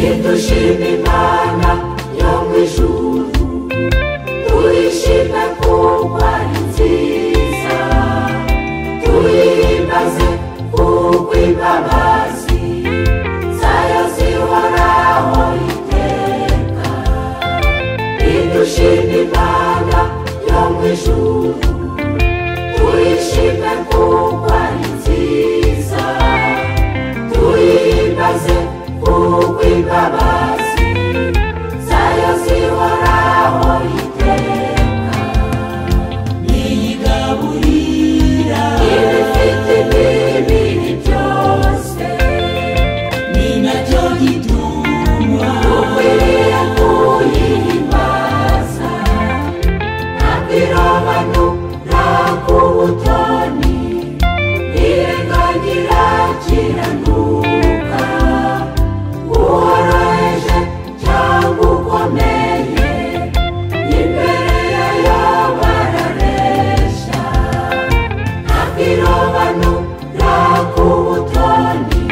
Nidushime Imana yo mu ijuru, tuyishime kuko ari nziza, tuyihimbaze kuko imbabazi zayo zihoraho iteka. Nidushime Imana yo mu ijuru, tuyishime kuko ari nziza, tuyihimbaze kuko imbabazi zayo zihoraho iteka. Niyigaburira ibifite imibiri byose, ni nacyo gituma dukwiriye kuyihimbaza. Ntabwo irobanura ku butoni, ntirengagira kiranuka. Uworoheje cyangwa ukomeye, imbere yayo barareshya. Ntabwo irobanura ku butoni,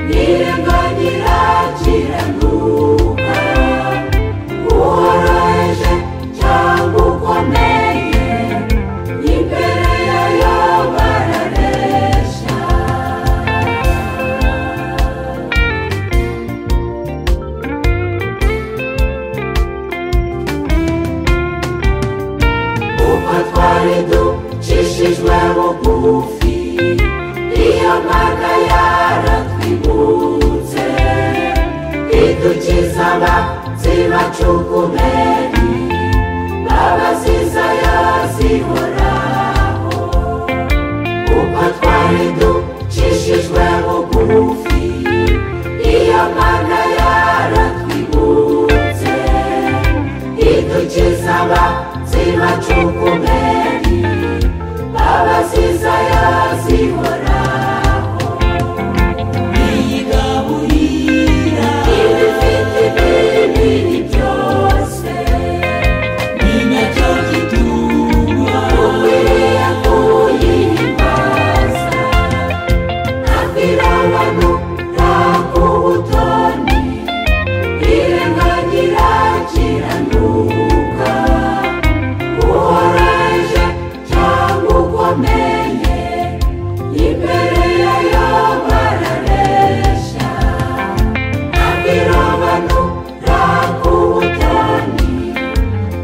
ntirengagira kiranuka. Uworoheje cyangwa ukomeye, imbere yayo barareshya. Uko twari ducishijwe bugufi, iyo Mana yaratwibutse, idukiza abanzi bacu kumeri, imbabazi zayo zihoraho. Uko twari ducishijwe bugufi, iyo Mana yaratwibutse, idukiza abanzi bacu kumeri, imbabazi zayo zihoraho. Niyigaburira ibifite imibiri byose, ni nacyo gituma dukwiriye kuyihimbaza. Ntabwo irobanura ku butoni, ntirengagira kiranuka. Uworoheje cyangwa ukomeye, imbere yayo barareshya. Ntabwo irobanura ku butoni,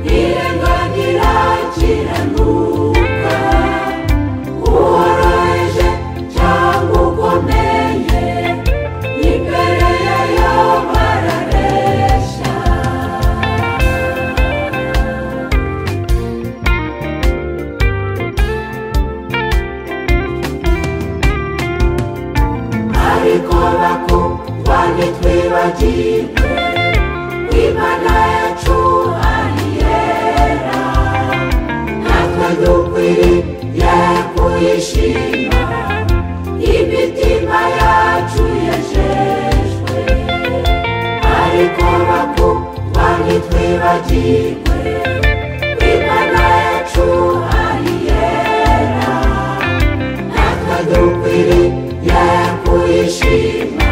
ntirengagira kiranuka. Uworoheje cyangwa ukomeye, imbere yayo barareshya. Ariko bakundwa ntitwibagirwe ko Imana yacu ari iyera, natwe dukwiriye kuyishima, imitima yacu yejejwe. Ariko bakundwa ntitwibagirwe ko Imana yacu ari iyera, natwe dukwiriye kuyishima,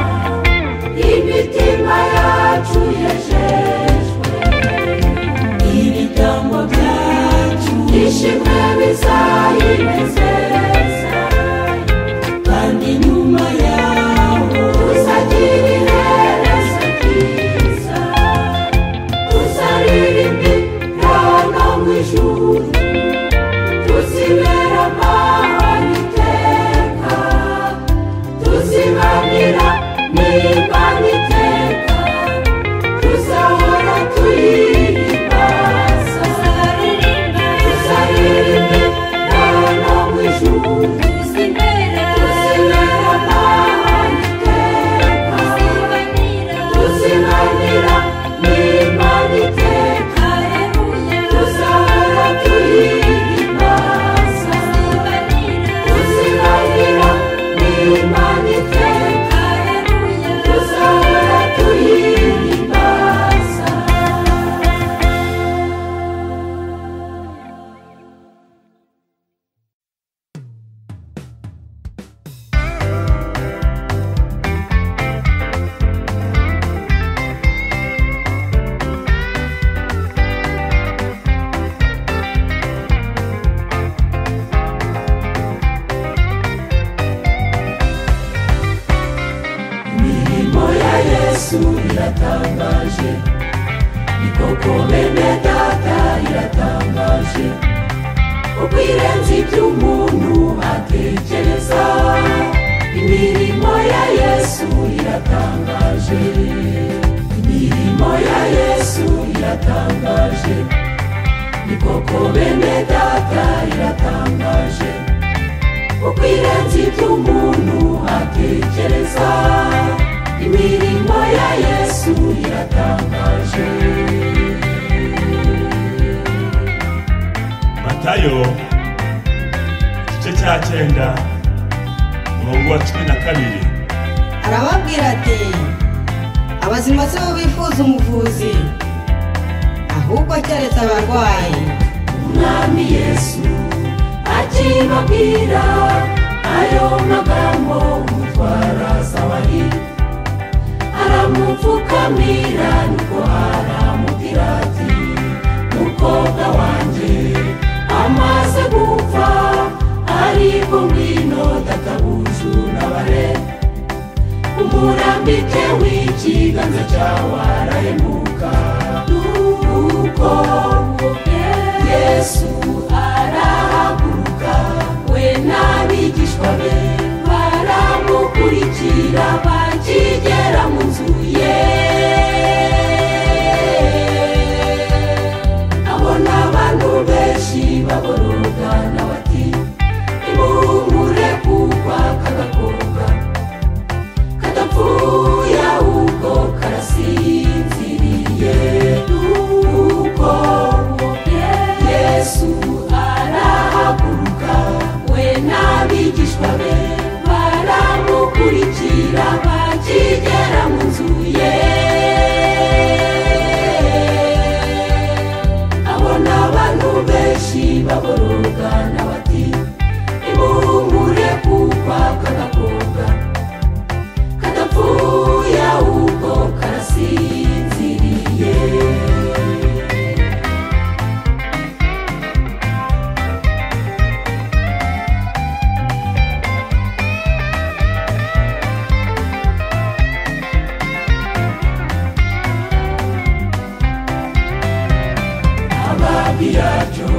imitima yacu yejejwe. Ibitambo byacu Ishimwe bizayinezeza, kandi nyuma yaho tuzagira iherezo ryiza, tuzaririmbira no mu ijuru, tuzibera amahoro iteka, tuzibanira Yesu iratangaje, ni koko bene data iratangaje, kuko irenze ibyo umuntu atekereza. Imirimo ya Yesu iratangaje, imirimo ya Yesu iratangaje, ni koko bene data iratangaje, kuko irenze ibyo umuntu atekereza. Imirimo ya Yesu iratangaje. Matayo igice cya 9 umurongo wa 12. Arababwira ati abazima si bo bifuza umuvuzi, ahubwo keretse abarwayi. Umwami Yesu akibabwira ayo magambo, umutwara zawari aramupfukamira, nuko aramubwira ati mukobwa wanjye amaze gupfa, ariko ngwino databuja untabare, umurambike w'ikiganza cyawe arahemuka. Nuko Yesu arahaguruka, we n'abigishwa be baramukurikira, bakigera mu nzu ye abona abantu benshi baboroga, bati nimuhumure kuko aka gakobwa kadapfuye ahubwo karasinziriye. Nuko Yesu arahaguruka, we n'abigishwa be baramukurikira, bakigera mu nzu ye abona abantu benshi baboroga, bati nimuhumure kuko aka gakobwa kadapfuye ahubwo karasinziriye. Ababiyajo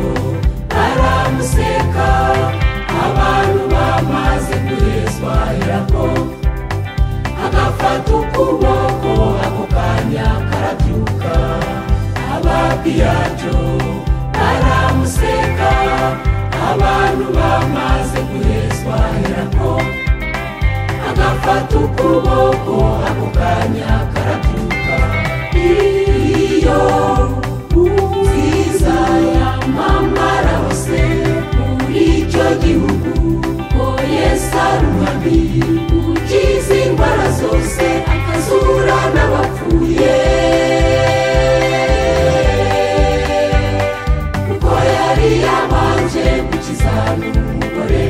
baramuseka, abantu bamaze guhezwa herako agafata ukuboko, ako kanya karabyuka. Ababiyajo baramuseka, abantu bamaze guhezwa herako agafata ukuboko, ako kanya karabyuka. Iyo nziza yamamara hose muri icyo gihugu, ko Yesu ari umwami ukiza indwara zose, akazura n'abapfuye. Kuko yari yabanje gukiza n'umugore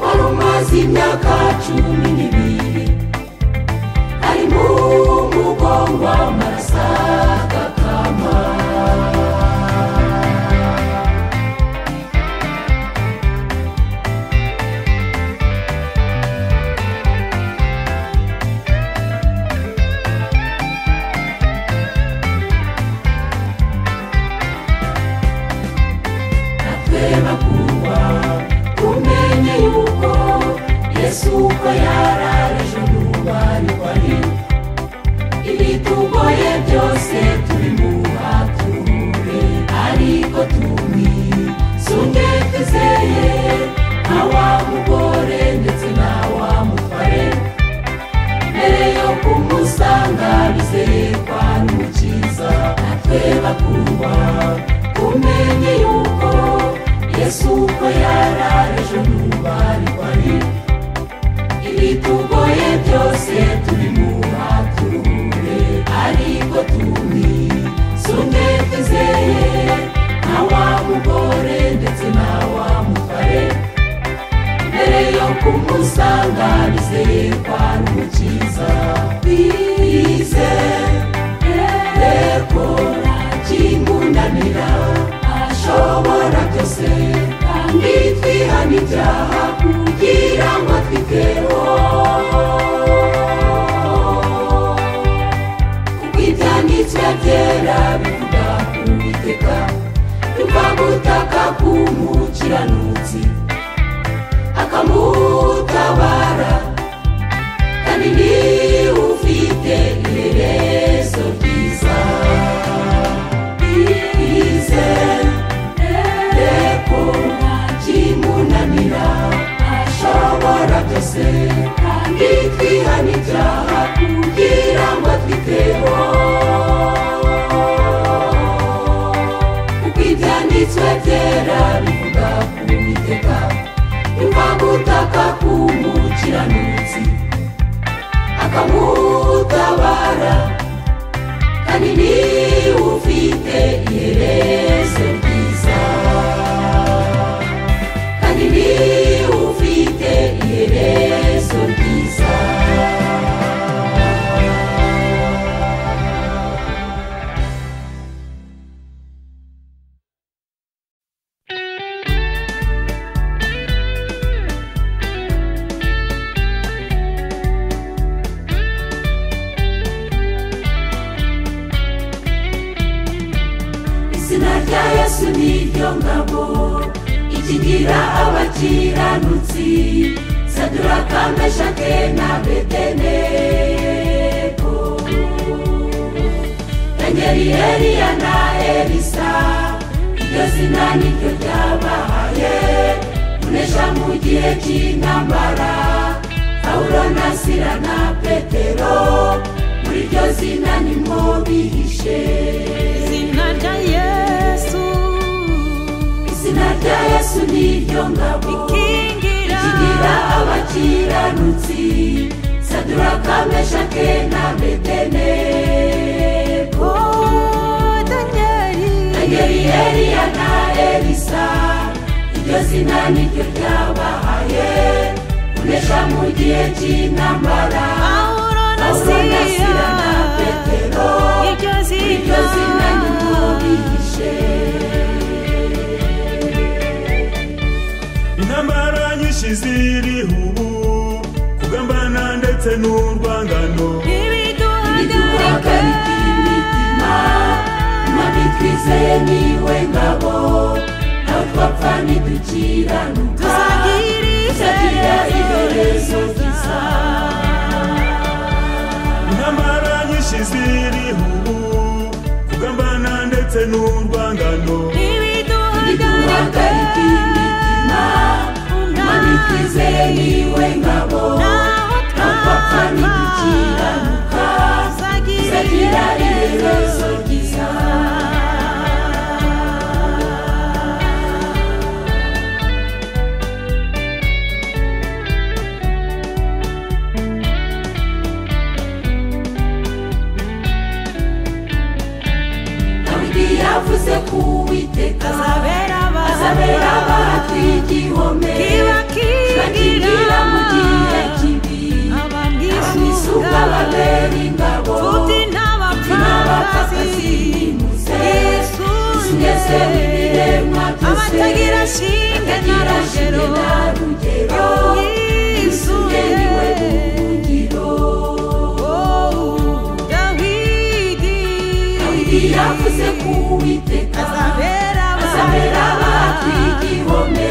wari umaze imyaka 12 ari mu mugongo w'amaraso agakama. Bakundwa tumenye yuko Yesu uko yararejo n'ubu ariko ari, ibitugoye byose tubimuha turuhure, ariko tumwisunge twizeye nka wa mugore ndetse na wa mutware, mbere yo kumusanga bizeye kwa n'Umukiza. Natwe bakundwa tumenye yuko Yesu uko yararejo n'ubu ariko ari, ibitugoye byose tubimuha turuhure, ariko tumwisunge twizeye nka wa mugore ndetse na wa mutware, mbere yo kumusanga bizeye kwa n'Umukiza. Twizere ko ntakimunanira, ashobora byose, kandi twihana ibyaha kugira ngo twiteho. niryo ngabo ikingira abakiranutsi Sadraka Meshake na Abedenego Danieli Eliya na Elisa iryo zina niryo ryabahaye kunesha mu gihe cy'intambara Pawulo na Sila na Petero muri iryo zina nimwo bihishe. Izina rya Yesu, izina rya Yesu niryo ngabo ikingira ikingira abakiranutsi Sadraka Meshake na Abedenego Danieli, Danieli Eliya na Elisa iryo zina niryo ryabahaye kunesha mu gihe cy'intambara Pawulo na Pawulo na Sila Sila na Petero iryo iryo zina nimwo bihishe. Intambara nyinshi ziriho ubu kugambana ndetse n'urwangano Ibiduhagarika imitima Umwami twizeye niwe ngabo naho twapfa ntidukiranuka tuzagira iherezo ryiza. Intambara nyinshi ziriho ubu kugambana ndetse n'urwangano Ibiduhagarika imitima Umwami twizeye niwe ngabo naho twapfa ntidukiranuka tuzagira iherezo ryiza. Dawidi yavuze ku Uwiteka azabera azabera abatwi igihome kibakingira mu gihe kibi abamwisuka babera ingabo Mfubyi n'abapfakazi nimuze Yesu mwese w'ibiremwa byose abatagira shinge na abatagira shinge rugero na rugero Yesu Yesu niwe buhungiro. Dawidi Dawidi yavuze ku Uwiteka azabera azabera abatwi igihome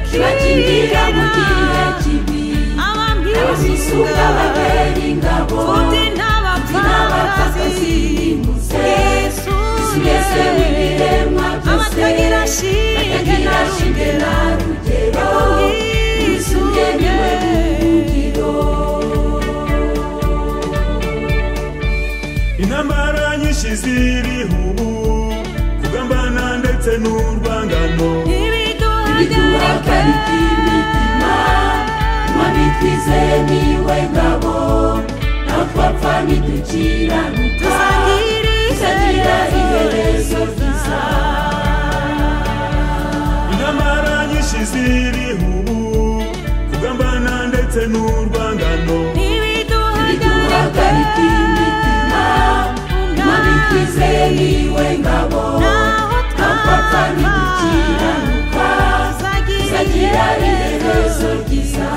kibakingira mu gihe kibi abamwisuka babera ingabo Mfubyi n'abapfakazi n'abapfakazi nimuze Yesu mwese w'ibiremwa byose abatagira shinge na abatagira shinge rugero na rugero Yesu Yesu niwe buhungiro. Intambara nyinshi ziriho ubu kugambana ndetse n'urwangano Ibiduhagarika imitima Umwami twizeye niwe ngabo naho twapfa ntidukiranuka tuzagira iherezo ryiza. Intambara nyinshi ziriho ubu kugambana ndetse n'urwangano Ibiduhagarika imitima Umwami twizeye niwe ngabo naho twapfa ntidukiranuka tuzagira iherezo ryiza.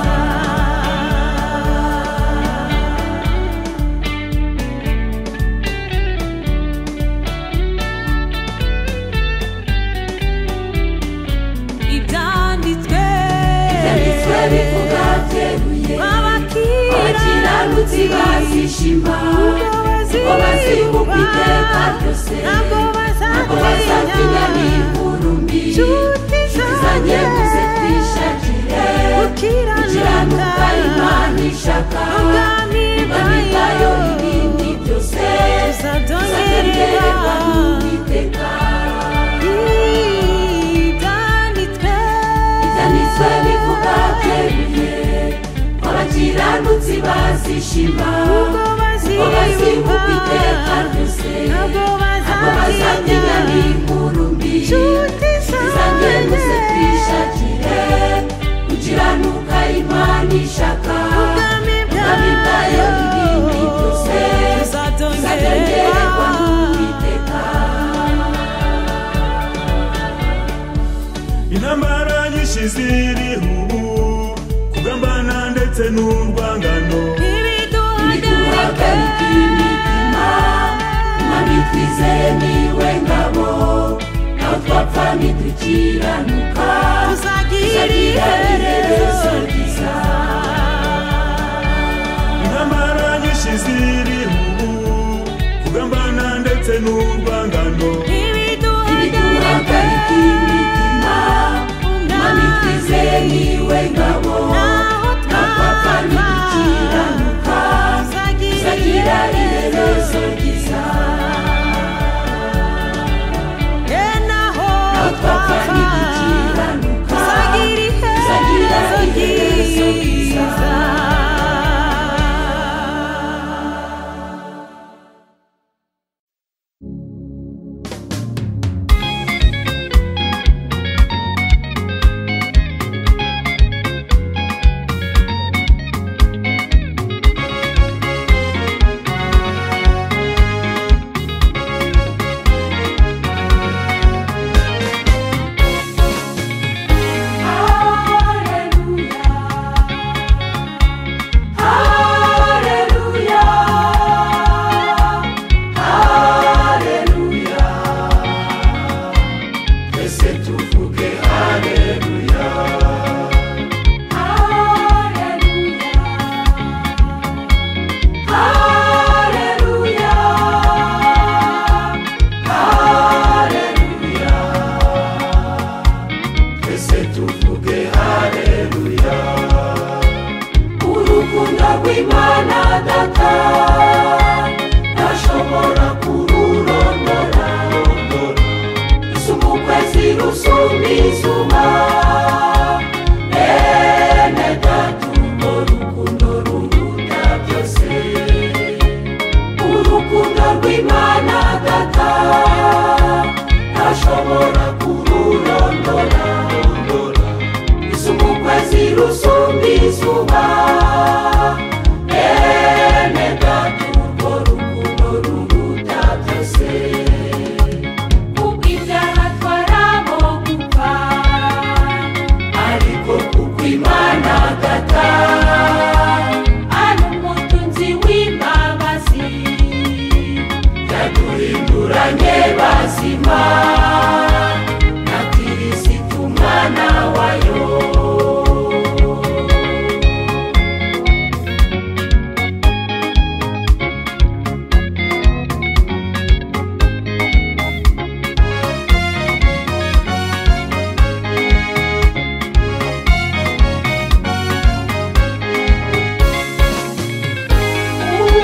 Ibyanditswe Ibyanditswe bivuga byeruye abakiranutsi bazishima kuko bazibuka iteka ryose ntabwo ntabwo bazatinya n'inkuru mbi. Nshuti Nshuti zanjye muze twishakire gukiranuka Imana ishaka Ubwami ubwami bwayo ibindi byose tuzabyongererwa n'Uwiteka. Ibyanditswe Ibyanditswe bivuga byeruye abakiranutsi bazishima kuko kuko bazibuka iteka ryose ntabwo ntabwo bazatinya n'inkuru mbi. Nshuti Nshuti zanjye muze twishakire gukiranuka Imana ishaka Ubwami ubwami bwayo ibindi byose tuzabyongererwa n'Uwiteka. Intambara nyinshi ziriho ubu kugambana ndetse n'urwangano Ibiduhagarika imitima Umwami twizeye niwe ngabo naho twapfa twapfa nidukiranuka tuzagira iherezo ryiza. Intambara nyinshi ziriho ubu, kugambana ndetse n'urwangano, ntibiduhagarika imitima, Umwami twizeye niwe ngabo. Naho Twapfa nidukiranuka tuzagira tuzagira iherezo ryiza. Naho Twapfa twapfa nidukiranuka tuzagira tuzagira iherezo iherezo ryiza. ryiza. Haleluya, Haleluya, twese tuvuge haleluya. Haleluya, Haleluya, Haleluya, twese tuvuge haleluya. Urukundo rw'Imana Data ntashobora kururondora, rusumba ukwezi rusumba izuba, bene Data urwo rukundo ruruta byose. Urukundo rw'Imana Data ntashobora kururondora, rusumba ukwezi rusumba izuba, bene Data urwo rukundo ruruta byose. Kubw'ibyaha twarabo gupfa, Ariko kuko Imana Data ari umutunzi w'imbabazi, yaduhinduranye bazima na Kirisitu umwana wayo.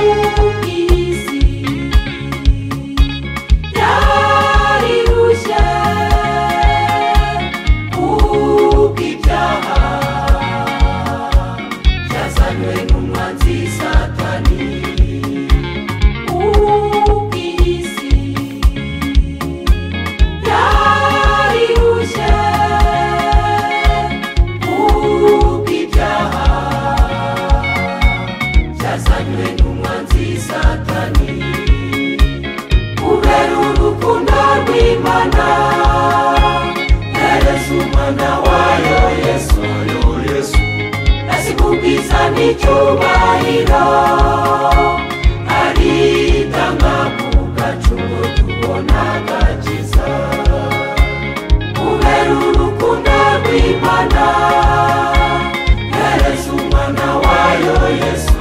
Ubw'isi yarirushye, kubw'ibyaha byazanywe n'umwanzi Satani. Ubw'isi yarirushye, Kubw'ibyaha byazanywe n'umwanzi Satani. Kubera urukundo rw'Imana Hereza umwana wayo Yesu, Yesu asiga ubwiza n'icyubahiro, aritanga ku bwacu ngo tubone agakiza. Kubera urukundo rw'Imana Hereza umwana wayo Yesu,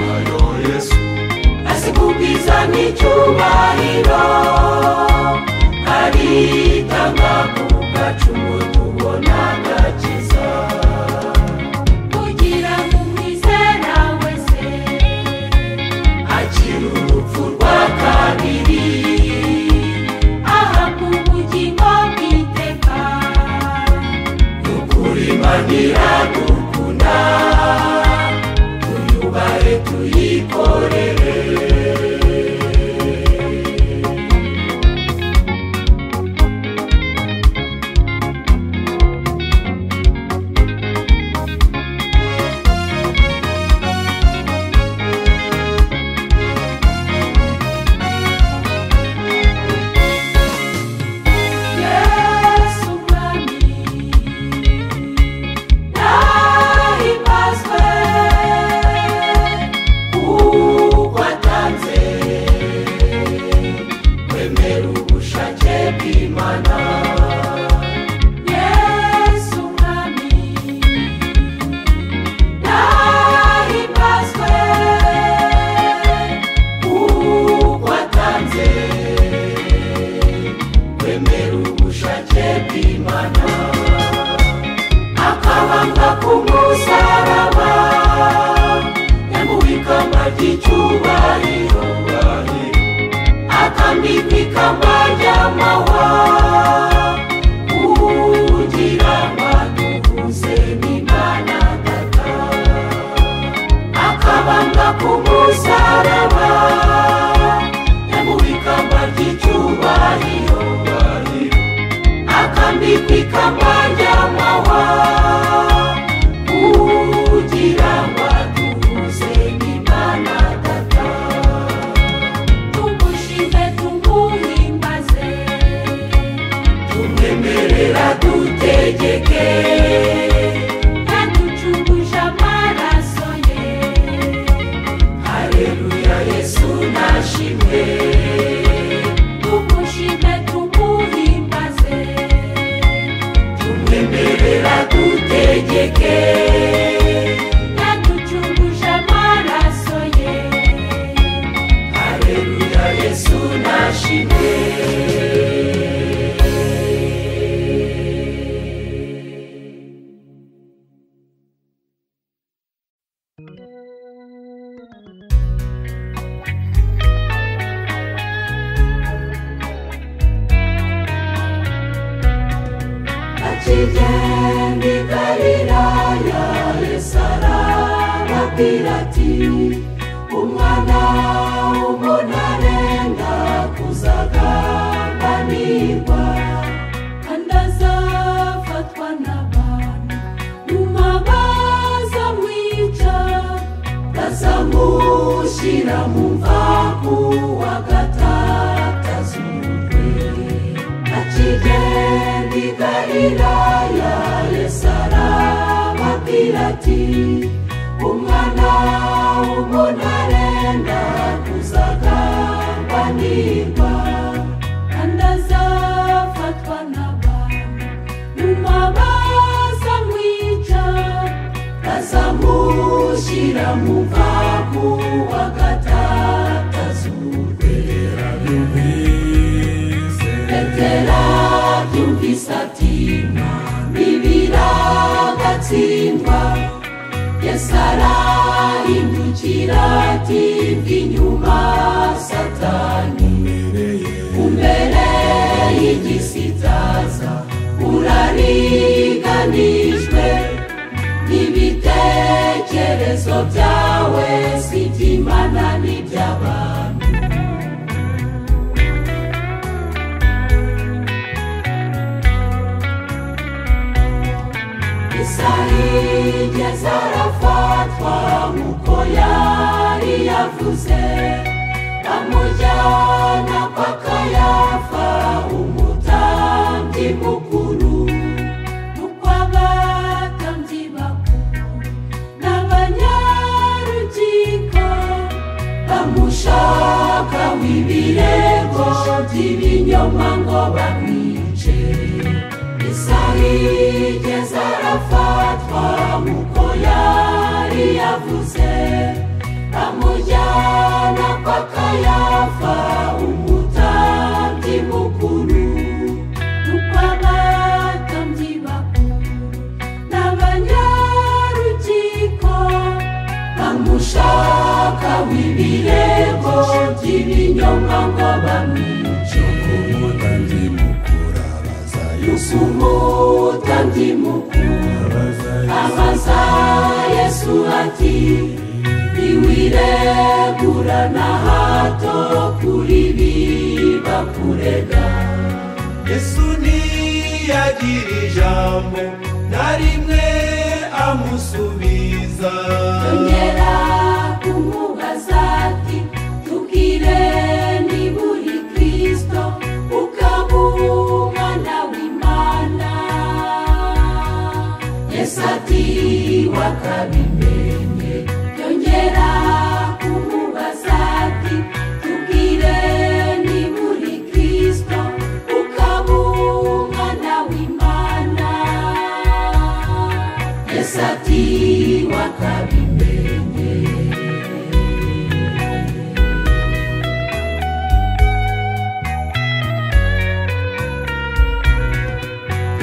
Yesu asiga ubwiza n'icyubahiro, aritanga ku bwacu ngo tubone agakiza. Kugira ngo umwizera wese Akira urupfu rwa kabiri, ahabwa ubugingo bw'iteka. Nukuri Imana iradukunda, tuyubahe tuyikorere. Yesu Mwami nahimbazwe. arababwira ati umwana w'umuntu arenda kuzagambanirwa kandi azafatwa n'abantu nyuma bazamwica bazamushyira mu mva ku wa gatatu azurwe. Akigenda i Galilaya Yesu arababwira ati umwana w'umuntu arenda kuzagambanirwa kandi azafatwa n'abantu nyuma bazamwica bazamushyira mu mva ku wa gatatu azurwe. Petero abyumvise ati ntibiragatsindwa. Yesu arahindukira ati mva inyuma Satani, umbere y'igisitaza urariganijwe n'ibitekerezo byawe si iby'Imana n'iby'abantu. Isaha igeze arafatwa nk'uko yari yavuze, bamujyana kwa Kayafa umutambyi mukuru. Nuko abatambyi bakuru n'abanyarukiko bamushaka w'ibirego by'ibinyoma ngo bamwice. Isaha igeze arafatwa nk'uko yari yavuze, bamujyana kwa Kayafa umutambyi mukuru. Nuko abatambyi bakuru n'abanyarukiko bamushaka w'ibirego by'ibinyoma ngo bamwice. Umutambyi mukuru abaza Yesu ati ntiwiregura na hato kuri ibi bakurega. Yesu ntiyagira ijambo na rimwe amusubiza. Yongera kumubaza ati tubwire niba uri Kristo ukaba umwana w'Imana. Yesu ati wakabimenye. Yongera kumubaza ati tubwire niba uri Kristo ukaba umwana w'Imana. Yesu ati wakabimenye.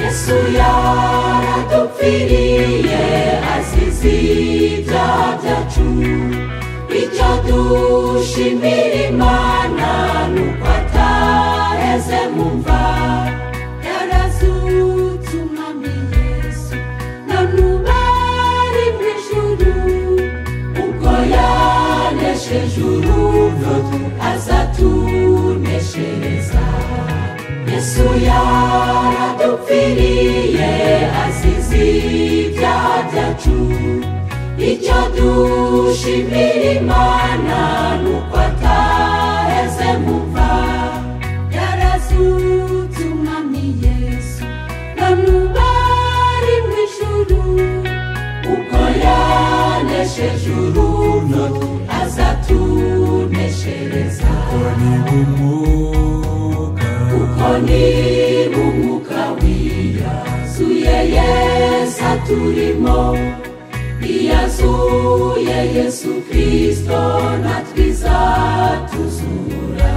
Yesu yaradupfiriye azize ibyaha byacu, icyo dushimira Imana nuko ataheze mu mva. Yarazutse umwami Yesu none ubu ari mu ijuru, ubwo yanesheje urupfu azatuneshereza. Yesu yaradupfiriye azize ibyaha byacu, icyo dushimira Imana nuko ataheze mu mva. Yarazutse umwami Yesu none ubu ari mu ijuru, ubwo yanesheje urupfu azatuneshereza. Kuko niba umwuka wiyazuye Yesu aturimo, iyazuye Yesu Kristo natwe izatuzura,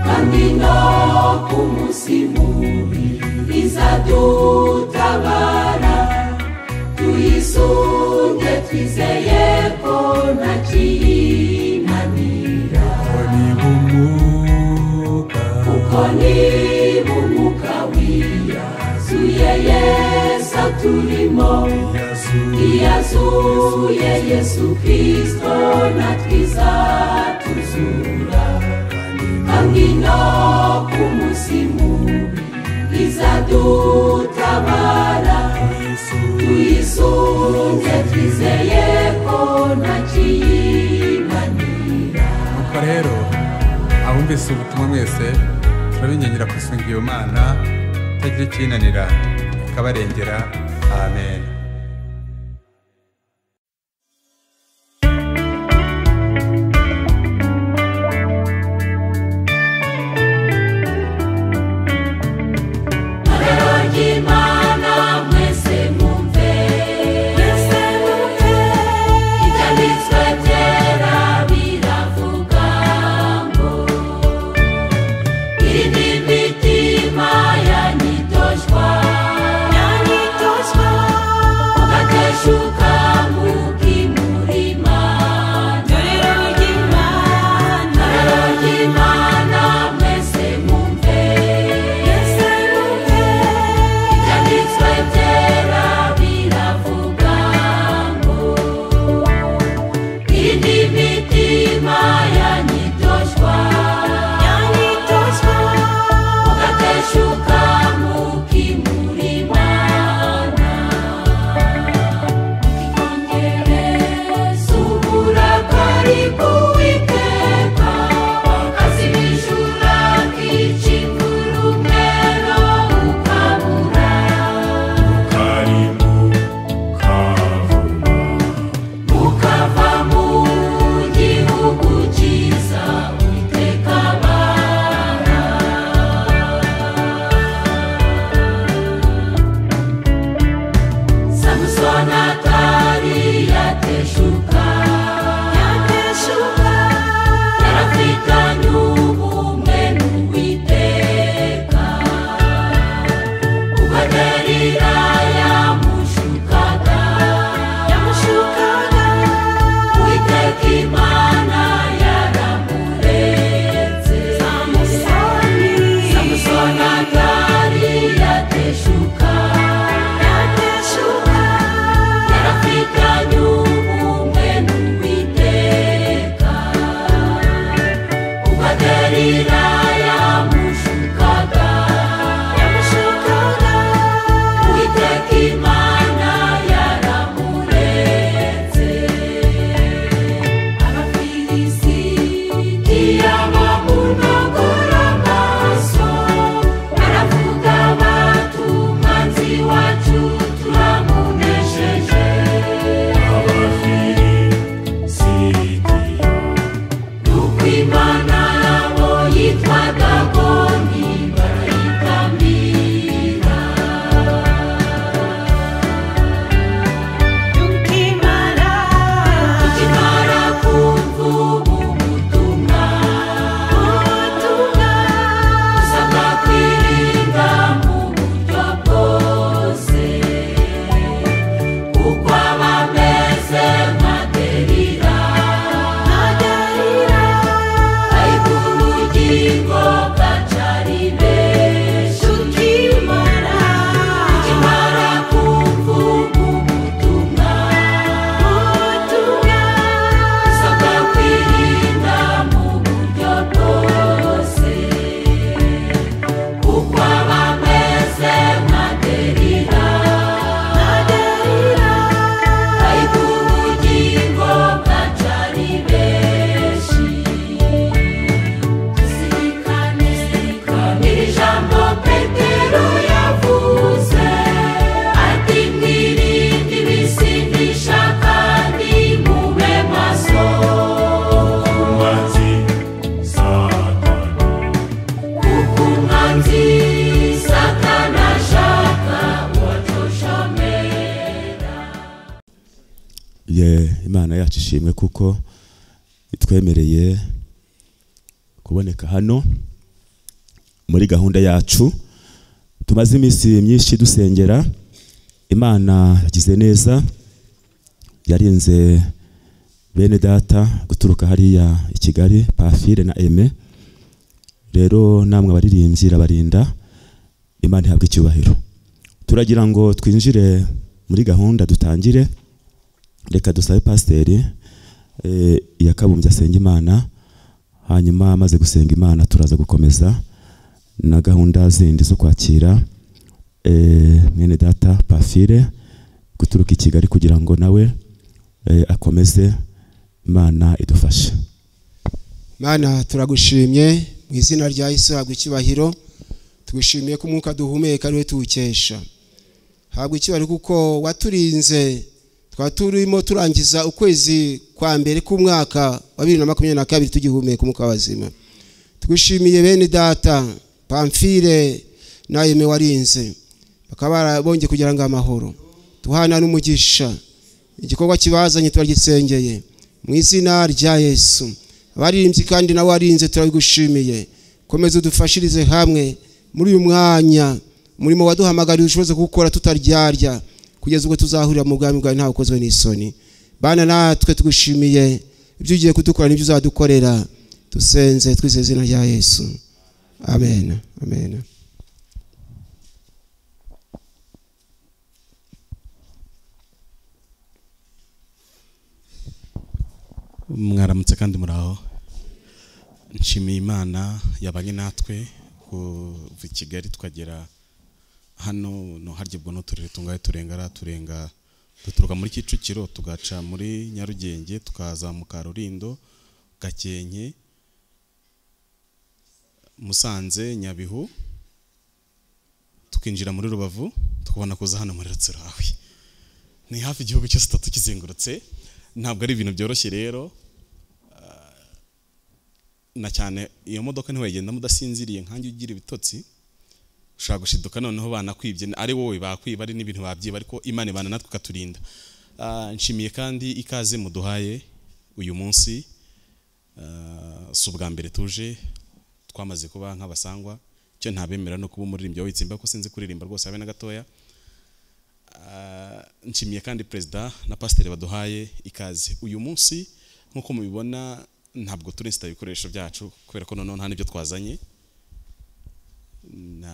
kandi no ku munsi mubi izadutabara, tuyisunge twizeye ko nta kiyinanira. Kuko niba umwuka wiyazuye Yesu aturimo, iyazuye Twapfuye Yesu Kristo natwe izatuzura, kandi no ku munsi mubi izadutabara. Tuyisunge twizeye ko ntakiyinanira. Nuko rero abumvise ubutumwa mwese turabingingira kwisunga iyo Mana itagira icyinanira ikabarengera. Amen. Imana yacu ishimwe kuko itwemereye kuboneka hano muri gahunda yacu. Tumaze iminsi myinshi dusengera. Imana yagize neza, yarinze bene data guturuka hariya i Kigali, Pafire na Aime. Rero namwe abaririmbyi irabarinda, Imana ihabwe icyubahiro. Turagira ngo twinjire muri gahunda dutangire. Reka dusabe pasiteri Iyakabumbye asenga Imana, hanyuma amaze gusenga Imana turaza gukomeza na gahunda zindi zo kwakira mwene data Pamphile guturuka i Kigali kugira ngo nawe akomeze. Imana idufashe. Mana, turagushimye mu izina rya Yesu, habwa icyubahiro. Tugushimiye ko umwuka duhumeka ariwe tuwukesha. Habwa icyubahiro kuko waturinze, twaba turimo turangiza ukwezi kwa mbere k'umwaka wa 2022 tugihumeka umwuka w'abazima. Tugushimiye bene data Pamphile na Aime warinze, bakaba bongeye kugira ngo amahoro tuhana n'umugisha. Igikorwa kibazanye turagisengeye mu izina rya Yesu. Abaririmbyi kandi nawe warinze turabigushimiye. Komeza udufashirize hamwe muri uyu mwanya, umurimo waduhamagariye ushoboze gukora tutaryarya kugeza ubwo tuzahurira mu bwami bwawe ntawe ukozwe n'isoni. Bana natwe tugushimiye ibyo ugiye kudukora n'ibyo uzadukorera. Dusenze twizeye izina rya Yesu. Amen. Amen. Mwaramutse kandi muraho. Nshimiye Imana yabanye natwe kuva i Kigali tukagera hano. No harya ubwo n'uturere tungahe turenga turenga duturuka muri Kicukiro tugaca muri Nyarugenge tukazamuka Rulindo, Gakenke, Musanze, Nyabihu, tukinjira muri Rubavu tukabona kuza hano muri Rutsiro. Ni hafi igihugu cyose tukizengurutse, ntabwo ari ibintu byoroshye rero, na cyane iyo modoka ntiwagenda mudasinziriye nkanjye ugira ibitotsi, ushobora gushiduka noneho banakwibye, ari wowe bakwiba ari n'ibintu babyiba, ariko Imana ibana natwe ikaturinda. Nshimiye kandi ikaze muduhaye uyu munsi. Si ubwa mbere tuje, twamaze kuba nk'abasangwa. Icyo ntabemera no kuba umuririmbyi w'itsimba ko sinzi kuririmba rwose habe na gatoya. Nshimiye kandi perezida na pasiteri baduhaye ikaze uyu munsi. Nk'uko mubibona ntabwo turinsta ibikoresho byacu kubera ko noneho nta n'ibyo twazanye. Na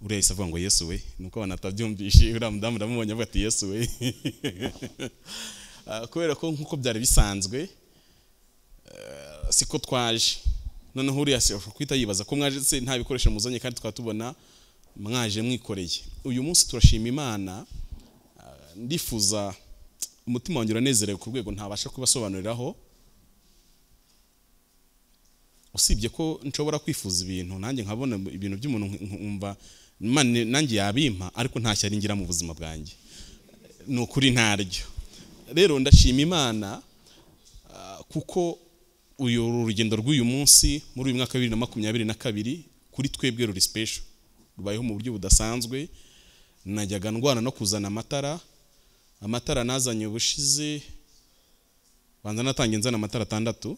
uriya yahise avuga ngo Yesu we, nuko abantu atabyumvishe, uriya mudamu ndamubonye avuga ati Yesu we. Kubera ko nk'uko byari bisanzwe siko twaje. Noneho uriya ashobora kwita yibaza ko mwaje se nta bikoresho muzanye kandi tukaba tubona mwaje mwikoreye. Uyu munsi turashima Imana. Ndifuza umutima wanjye uranezerewe ku rwego ntabasha kubasobanuriraho, usibye ko nshobora kwifuza ibintu nanjye nkabona ibintu by'umuntu nkumva nanjye yabimpa, ariko nta shyari ngira mu buzima bwanjye, ni ukuri ntaryo. Rero ndashima Imana kuko uyu rugendo rw'uyu munsi muri uyu mwaka wa 2022 kuri twebwe ruri special, rubayeho mu buryo budasanzwe. Najyaga ndwana no kuzana amatara, amatara nazanye ubushize banza natangiye nzana amatara 6,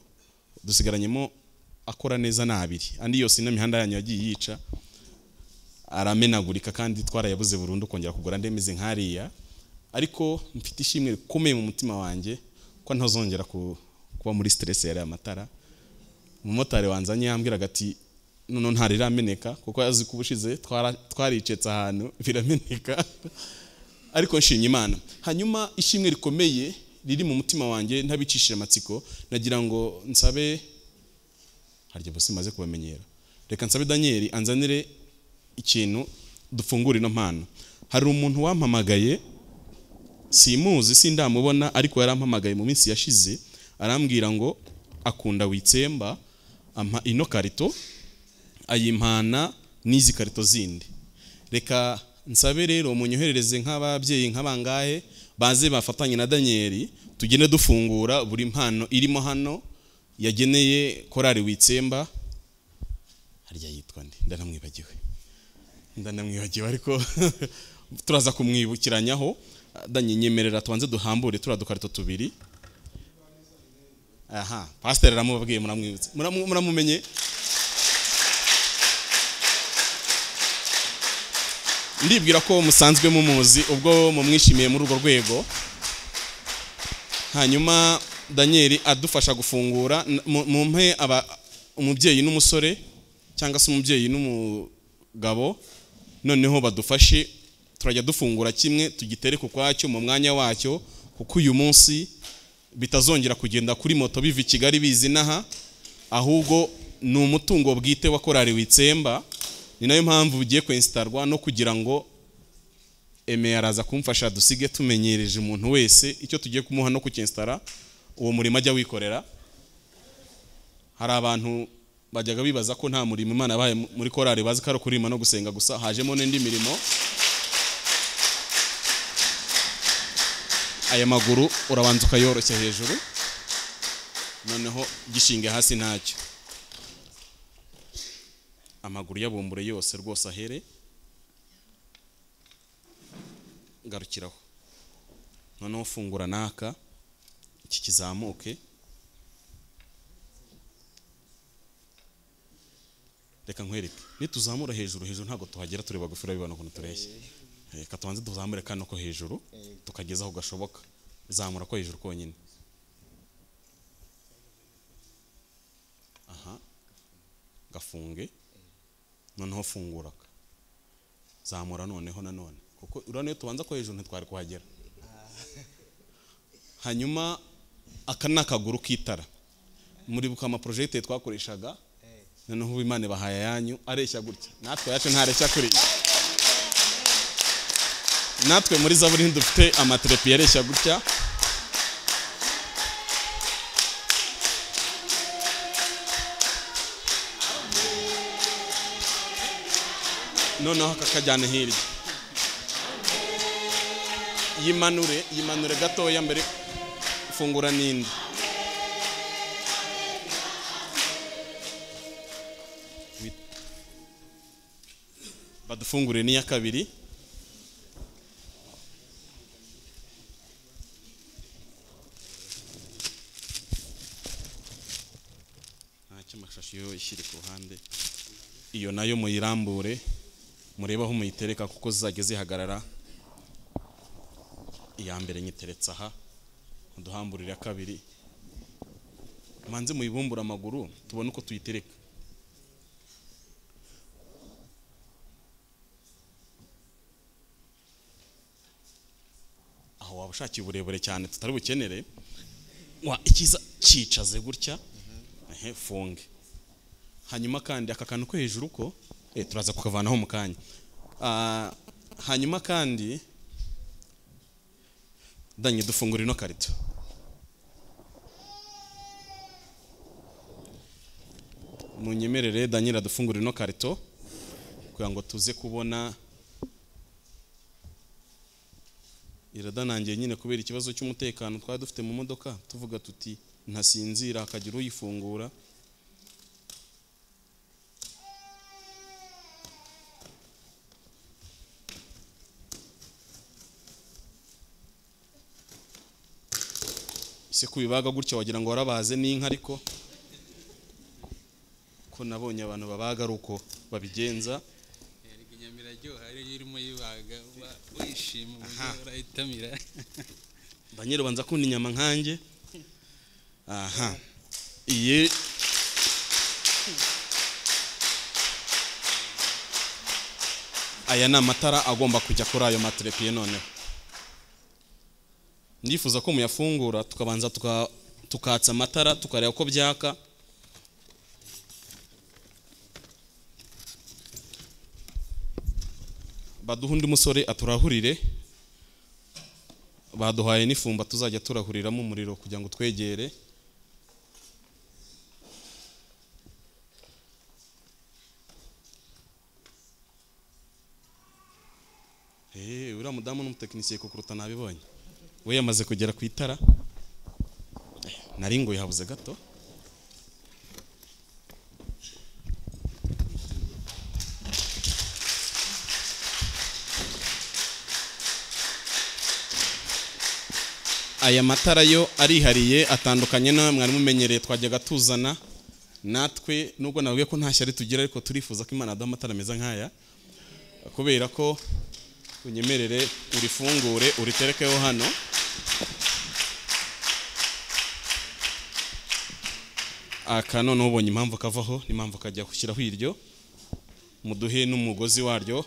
dusigaranyemo akora neza na 2, andi yose n'imihanda yanyu yagiye yica aramenagurika kandi twarayabuze burundu kongera kugura ndemeze nkariya. Ariko mfite ishimwe rikomeye mu mutima wanjye ko ntazongera kuba muri stress yari amatara. Umumotari wanzanye yambwiraga ati noneho ntarirameneka kuko yazi ko ubushize twaricetse ahantu birameneka, ariko nshimye Imana. Hanyuma ishimwe rikomeye riri mu mutima wanjye ntabicishije amatsiko, nagira ngo nsabe harya bose maze kubamenyera, reka nsabe Daniel anzanire ikintu dufungure ino mpano. Hari umuntu wampamagaye, simuzi sindamubona, ariko yarampamagaye mu minsi yashize arambwira ngo akunda Witsemba, ampa ino karito ayimpana n'izi karito zindi. Reka nsabe rero munyoherereze nk'ababyeyi nk'abangahe baze bafatanye na Daniel tugende dufungura buri mpano irimo hano yageneye korari Witsemba. Harya yitwa nde? Ndanamwibagiwe ariko turaza kumwibukiranyaho. Daniel nyemerera tubanze duhambure turiya dukarito tubiri. Aha, pasiteri aramubabwiye, muramwibutse, muramumenye. Ndibwira ko musanzwe mumuzi ubwo mumwishimiye muri urwo rwego. Hanyuma Daniel adufasha gufungura, mumpe umubyeyi n'umusore cyangwa se umubyeyi n'umugabo, noneho badufashe turajya dufungura kimwe tugitereke ukwacyo mu mwanya wacyo Kuko uyu munsi bitazongera kugenda kuri moto biva i Kigali bizi inaha, ahubwo ni umutungo bwite wa korali Witsemba. Ni nayo mpamvu bugiye kwenstarwa no kugira ngo Aime araza kumfasha dusige tumenyereje umuntu wese icyo tugiye kumuha no kucyensitara uwo murimo ajya wikorera. Hari abantu bajyaga bibaza ko nta murimo Imana yabahaye muri korali, bazi ko ari kurima no gusenga gusa, hajemo n'indi mirimo. Aya maguru urabanza ukayoroshya hejuru, noneho gishinge hasi ntacyo. Amaguru yabumbure yose rwose ahere, garukiraho. Noneho fungura naka iki kizamuke. Reka nkwereke, nituzamura hejuru hejuru ntabwo tuhagera, turi bagufi urabibona ukuntu tureshya. Reka tubanze tuzamure kano ko hejuru tukageza aho gashoboka. Zamura ko hejuru konyine. Aha, gafunge. Noneho fungura, zamura noneho nanone, kuko urabona iyo tubanza ko hejuru ntitwari kuhagera. Hanyuma aka ni akaguru k'itara. Muribuka ama projecteur twakoreshaga, noneho ubu Imana ibahaye ayanyu areshya gutya, natwe yacu ntareshya kuri. Natwe muri Zaburi ntidufite amatrepi yareshya gutya. Noneho akakajyana hirya, yimanure yimanure gatoya mbere, fungura n'indi. Badufungure n'iya kabiri. Ntacyo, amashashi yo ishyire ku ruhande, iyo nayo muyirambure murebe aho muyitereka kuko zizajya zihagarara. Iya mbere nyiteretse aha, muduhamburire iya kabiri, manze muyibumbure amaguru tubone uko tuyitereka. Aho waba ushakiye uburebure cyane tutari bukenere, wa ikiza cyicaze gutya, ehe funge. Hanyuma kandi aka kantu ko hejuru ko turaza kukavanaho mu kanya. Hanyuma kandi danye dufungura ino karito. Munyemerere Daniel adufungura ino karito kugira ngo tuze kubona. Iradanangiye nyine kubera ikibazo cy'umutekano twari dufite mu modoka, tuvuga tuti ntasinzira akagira uyifungura. Ese kubibaga gutya wagira ngo warabaze n'inka, ariko ko nabonye abantu babaga ari uko babigenza. Inyama iraryoha iyo urimo yibaga wishima uburyo urayitamira. Daniel banza akunda inyama nkanjye. Aha, iyi aya ni amatara agomba kujya kuri ayo matrepiye. Noneho ndifuza ko muyafungura tukabanza tukatsa amatara tukareba ko byaka. Baduha undi musore aturahurire, baduhaye n'ifumba tuzajya turahuriramo umuriro kugira ngo twegere. Uriya mudamu n'umutekinisiye kukuruta nabibonye, we yamaze kugera ku itara. Nari ngo yahabuze gato. Aya matara yo arihariye, atandukanye na mwari mumenyereye twajyaga tuzana natwe, nubwo nabwiye ko nta shyari tugira, ariko turifuza ko Imana aduha amatara meza nk'aya, kubera ko unyemerere urifungure uriterekeho hano. Aka noneho ubonye impamvu kavaho n'impamvu kajya gushyiraho iryo, muduhe n'umugozi waryo.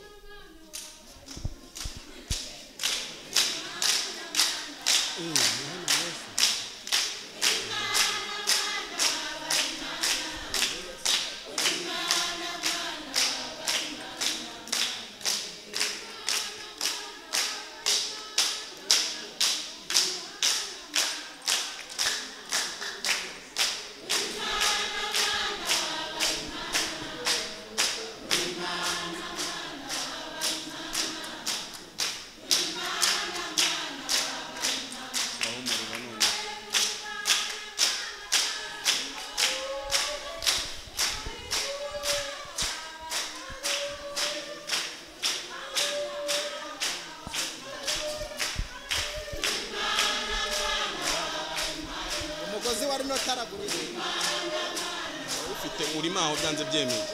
Ufite urima aho byanze byemeye.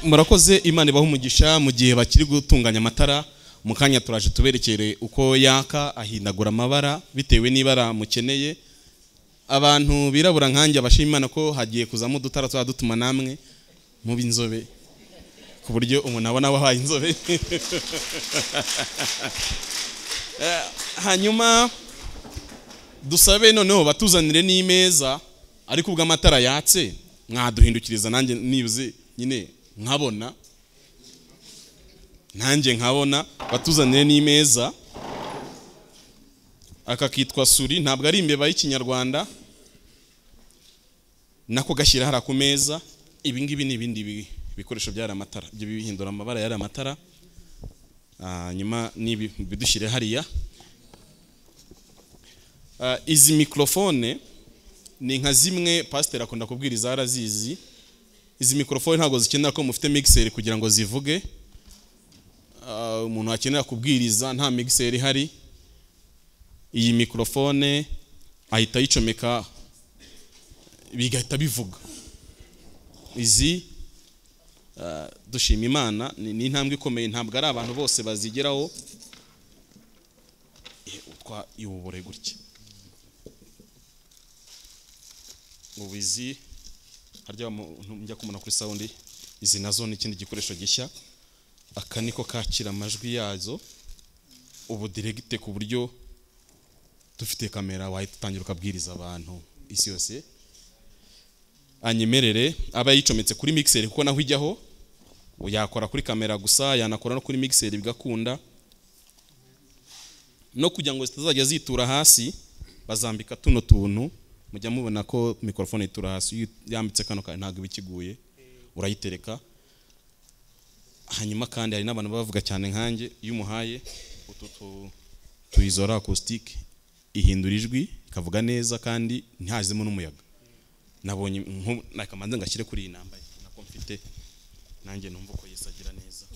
Murakoze, Imana ibahe umugisha. Mu gihe bakiri gutunganya amatara, mu kanya turaje tuberekere uko yaka, ahindagura amabara bitewe n'ibara mukeneye. Abantu birabura nkanjye abashima Imana ko hagiye kuzamo udutara tuzadutuma namwe mu b'inzobe, ku buryo umuntu abona wahaye inzobe. Hanyuma dusabe noneho batuzanire n'imeza, ariko ubwo amatara yatse mwaduhindukiriza nanjye nibuze nyine nkabona, nanjye nkabona. Batuzanire n'imeza. Aka kitwa suri, ntabwo ari imbeba y'ikinyarwanda, nako gashyira hara ku meza. Ibi ngibi ni ibindi bikoresho byari amatara, ibyo bihindura amabara yari amatara. Nyuma nibi bidushyire hariya. Izi mikrofone ni nka zimwe pastor akunda kubwiriza, arazizi. Izi mikrofone ntabwo zikenera ko mufite mixer kugira ngo zivuge. Umuntu akenera kubwiriza nta mixer ihari, iyi mikrofone ahita yicomeka bigahita bivuga. Izi dushima Imana, ni intambwe ikomeye, ntabwo ari abantu bose bazigeraho. Utwa yubore gutya ubizi harya njya kumuna kuri sound. Izi nazo ni ikindi gikoresho gishya, aka niko kakira amajwi yazo ubu direct, ku buryo dufite kamera wahita utangira ukabwiriza abantu isi yose. Anyemerere aba yicometse kuri mixer, kuko naho ijyaho yakora kuri kamera gusa, yanakora no kuri mixer bigakunda. No kugira ngo zitazajya zitura hasi bazambika tuno tuntu, mujya mubona ko mikrofone itura hasi, yambitse kano ntabwo ibikiguye, urayitereka. Hanyuma kandi hari n'abantu bavuga cyane nkanjye, iyo umuhaye utu tuyizora acoustic ihindura ijwi ikavuga neza kandi ntihazemo n'umuyaga. Nabonye nakamanze ngashyire kuri iyi nambaye nako mfite nanjye numva ko Yesu agira neza.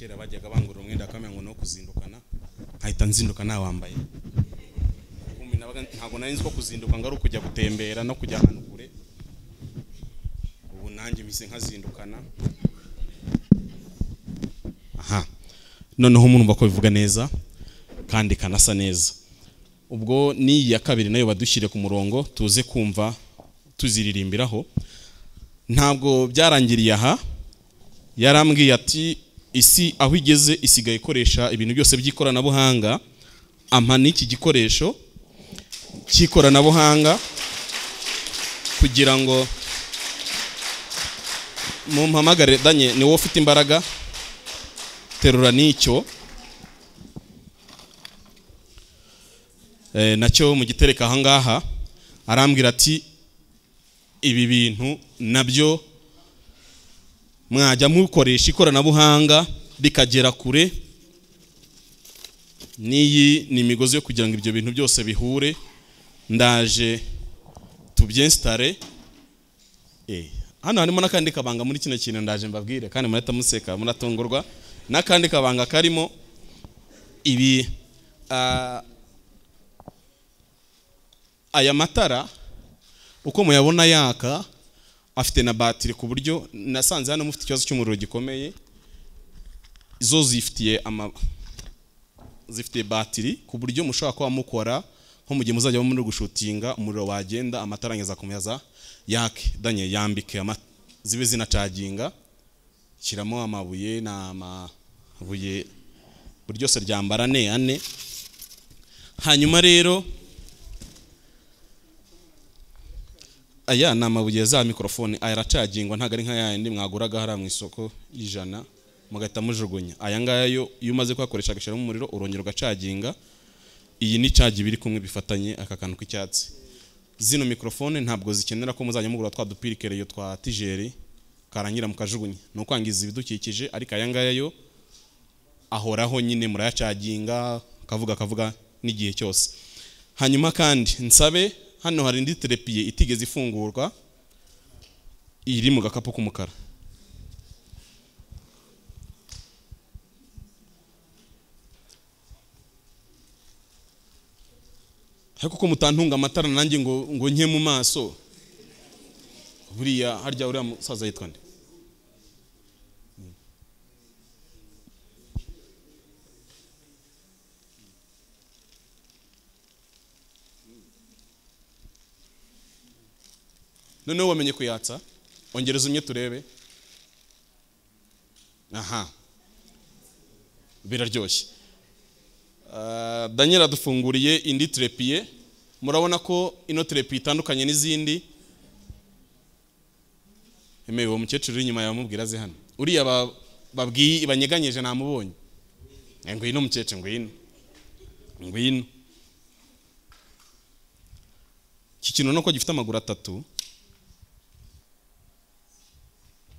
Kera bajyaga bangura umwenda akamenya ngo no kuzindukana, nkahita nzinduka nawambaye. Ntabwo nari nzi ko kuzinduka ngo ari ukujya gutembera no kujya ahantu kure. Ubu nanjye mpise nkazindukana. Aha noneho murumva ko bivuga neza kandi kanasa neza. Ubwo ni iya kabiri nayo badushyire ku murongo tuze kumva tuziririmbiraho. Ntabwo byarangiriye aha, yarambwiye ati isi aho igeze isigaye ikoresha ibintu byose by'ikoranabuhanga, ampa n'iki gikoresho cy'ikoranabuhanga kugira ngo mumpamagare. Danye ni wowe ufite imbaraga, terura n'icyo nacyo mugitereka aha ngaha. Arambwira ati Ibi bintu nabyo mwajya mukoresha ikoranabuhanga rikagera kure. N'iyi ni imigozi yo kugira ngo ibyo bintu byose bihure. Ndaje tubyinstare. Hano harimo n'akandi kabanga muri kino kintu, ndaje mbabwire kandi murahita museka muratungurwa. N'akandi kabanga karimo ibi, aya matara uko muyabona yaka afite na batiri, ku buryo nasanze hano mufite ikibazo cy'umuriro gikomeye, zo zifitiye zifitiye batiri ku buryo mushobora kuba mukora nko mu gihe muzajya muri gushutinga, umuriro wagenda amatara ngeza kumeza yake. Danye yambike zibe zinacaginga, shyiramo amabuye n'amabuye buri ryose ryambara ane ane. Hanyuma rero aya ni amabuye za mikrofone, aya aracagingwa, ntabwo ari nka yandi mwaguraga hariya mu isoko y'ijana mugahita mujugunya. Aya ngaya yo iyo umaze kuyakoresha agashyiramo umuriro urongera ugacaginga. Iyi ni cagi biri kumwe bifatanye aka kantu k'icyatsi. Zino mikrofone ntabwo zikenera ko muzajya mugura twa dupirikereyo twa tijeri karangira mukajugunya, ni ukwangiza ibidukikije. Ariko aya ngaya yo ahoraho nyine, murayacaginga kavuga kavuga n'igihe cyose. Hanyuma kandi nsabe, hano hari indi terepiye itigeze ifungurwa iri mu gakapu k'umukara. Ariko ko mutantunga amatara nanjye ngo nke mu maso. Buriya harya uriya musaza yitwa nde? Noneho wamenye kuyatsa, ongereza umwe turebe. Aha, biraryoshye. Daniel adufunguriye indi trepiye. Murabona ko ino trepiye itandukanye n'izindi. Emewe uwo mukecuru uri inyuma yamubwira aze hano. Uriya babwiye banyeganyeje namubonye. Ngwino mukecuru, ngwino. Ngwino. Iki kintu nuko gifite amaguru atatu.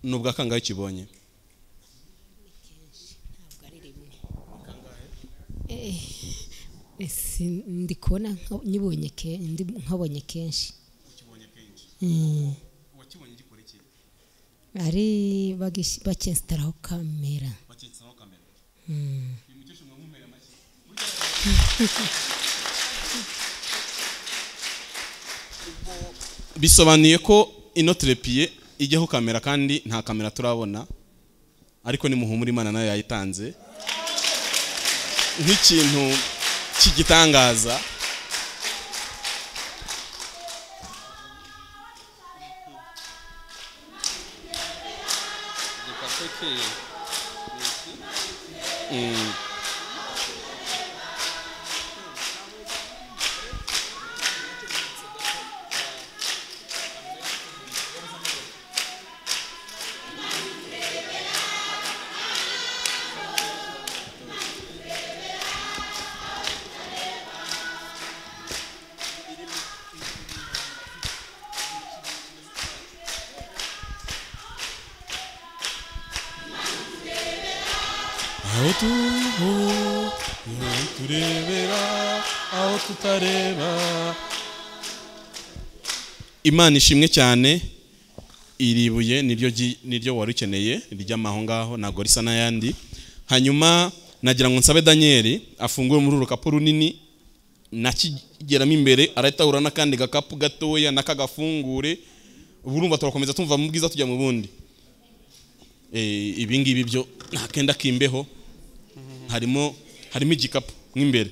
Nubwo akangahe kibonye? Ndi kubona nyibonye nkabonye kenshi. Wakibonye gikora iki? Ari bakinstaraho kamera. Bakinstaraho kamera. Uyu mukecuru mwamumera amashyi. Bisobanuye ko ino trepiye ijyaho kamera kandi nta kamera turabona, ariko ni muhumura Imana nayo yayitanze nk'ikintu cy'igitangaza. Imana ishimwe cyane. Iri buye niryo wari ukeneye ry'amaho ngaho, ntabwo risa n'ayandi. Hanyuma nagira ngo nsabe Daniel afungure muri uru rukapu runini, nakigeramo imbere arahita ahura n'akandi gakapu gatoya nakagafungure. Ubu urumva turakomeza tumva mu bwiza tujya mu bundi. Ibi ngibi byo nta kenda kimbeho, harimo igikapu mw'imbere.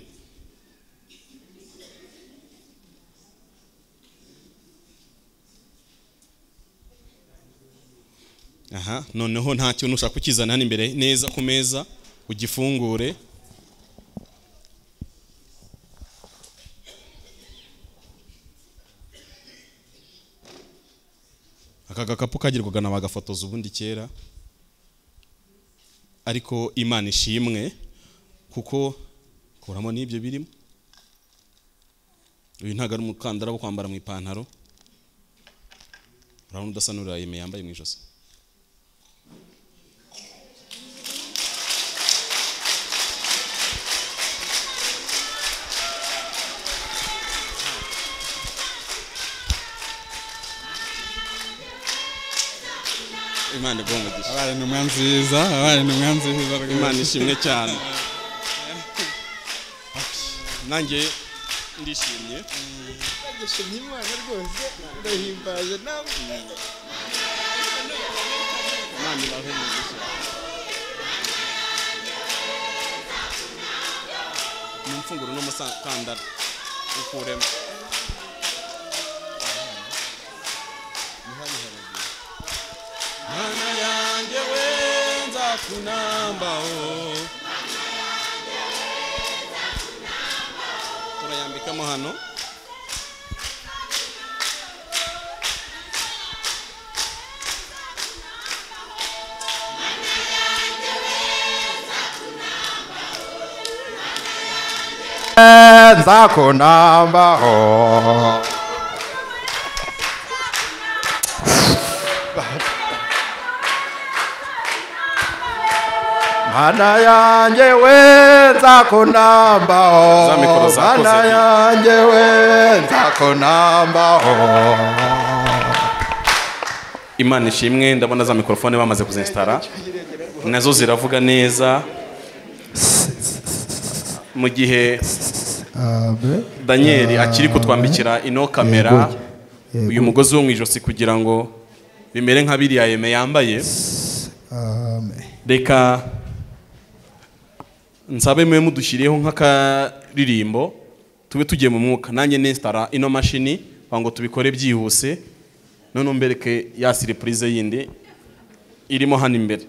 Aha, noneho nta kintu ushaka kukizana hano imbere neza ku meza ugifungure. Aka gakapu kagirwaga na bagafotoza ubundi kera, ariko Imana ishimwe kuko kuramo n'ibyo birimo. Uyu ntago ari umukandara wo kwambara mu ipantaro. Urabona udasa n'uriya Aime yambaye mu ijosi. Imana iguhe umugisha. Abaye intumwa nziza, abaye intumwa nziza rwose. Imana ishimwe cyane. Nanjye ndishimye. Ndashimye Imana rwose, ndahimbaje namwe. Imana ibahe umugisha. Mumfunguro n'umusakandara ukuremo. Mana yanjye we nzakunambaho. Turayambikamo hano. Nzakunambaho. Mana yanjye we nzakunambaho. Za mikoro zakoze. Mana yanjye we nzakunambaho. Imana ishimwe, ndabona za mikrofone bamaze kuzinstara nazo ziravuga neza. Mu gihe Daniel akiri kutwambikira ino kamera, uyu mugozi wo mu ijosi kugira ngo bimere nka biriya Aime yambaye, reka nsabe mwe mudushyiriyeho nk'akaririmbo tube tugiye mu mwuka. Nanjye nestara ino mashini ngo tubikore byihuse, none mbereke ya surprise yindi irimo hano imbere.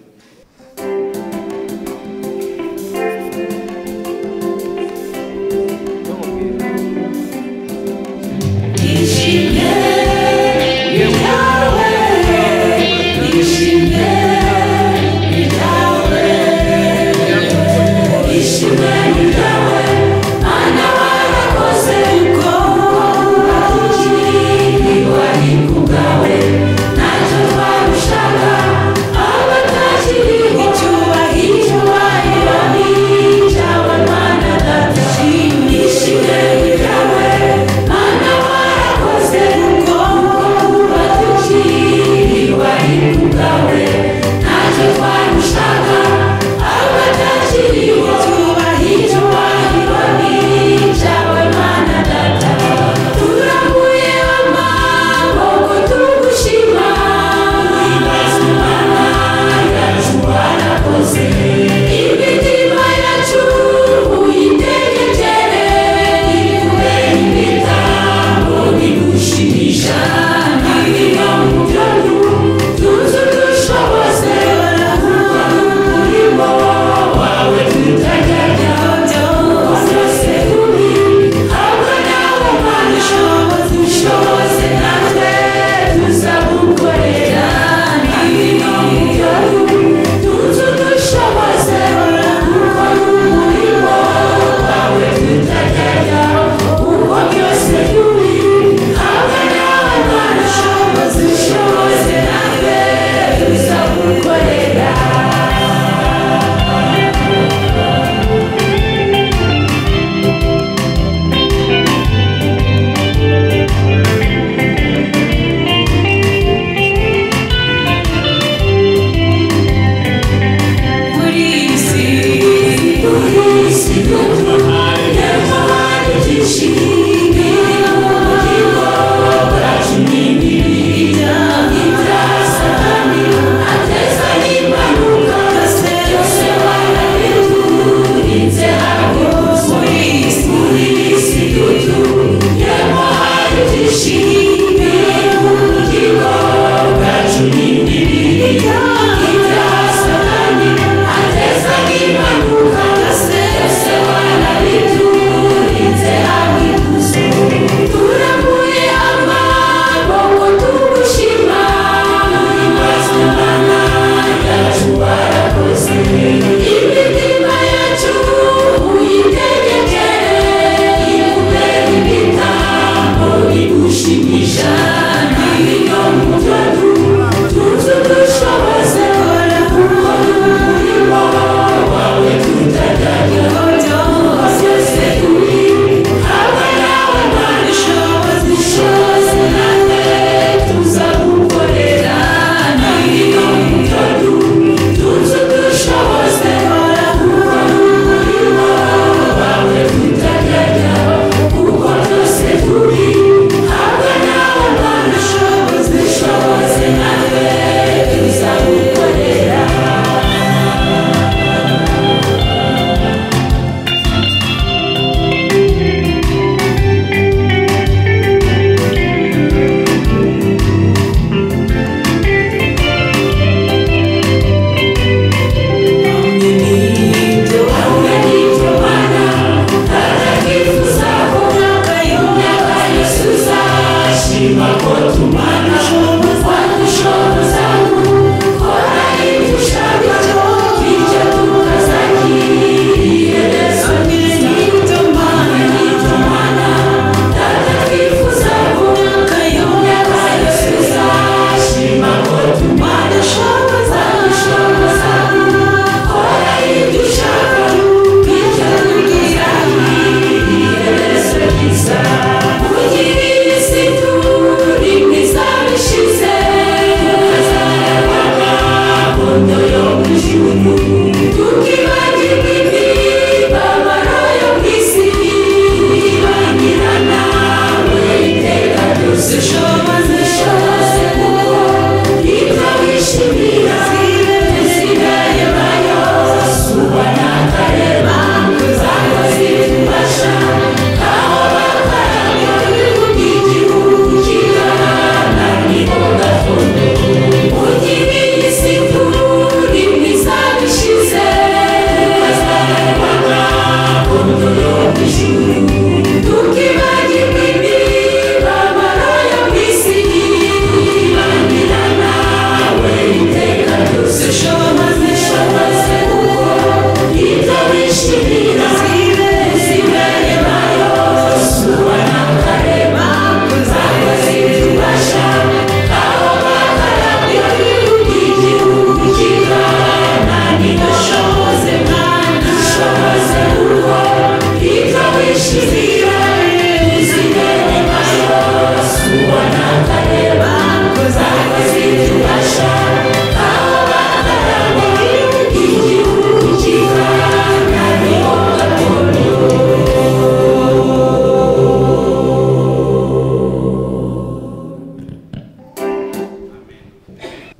Ntacyo twarushaga abatakizi.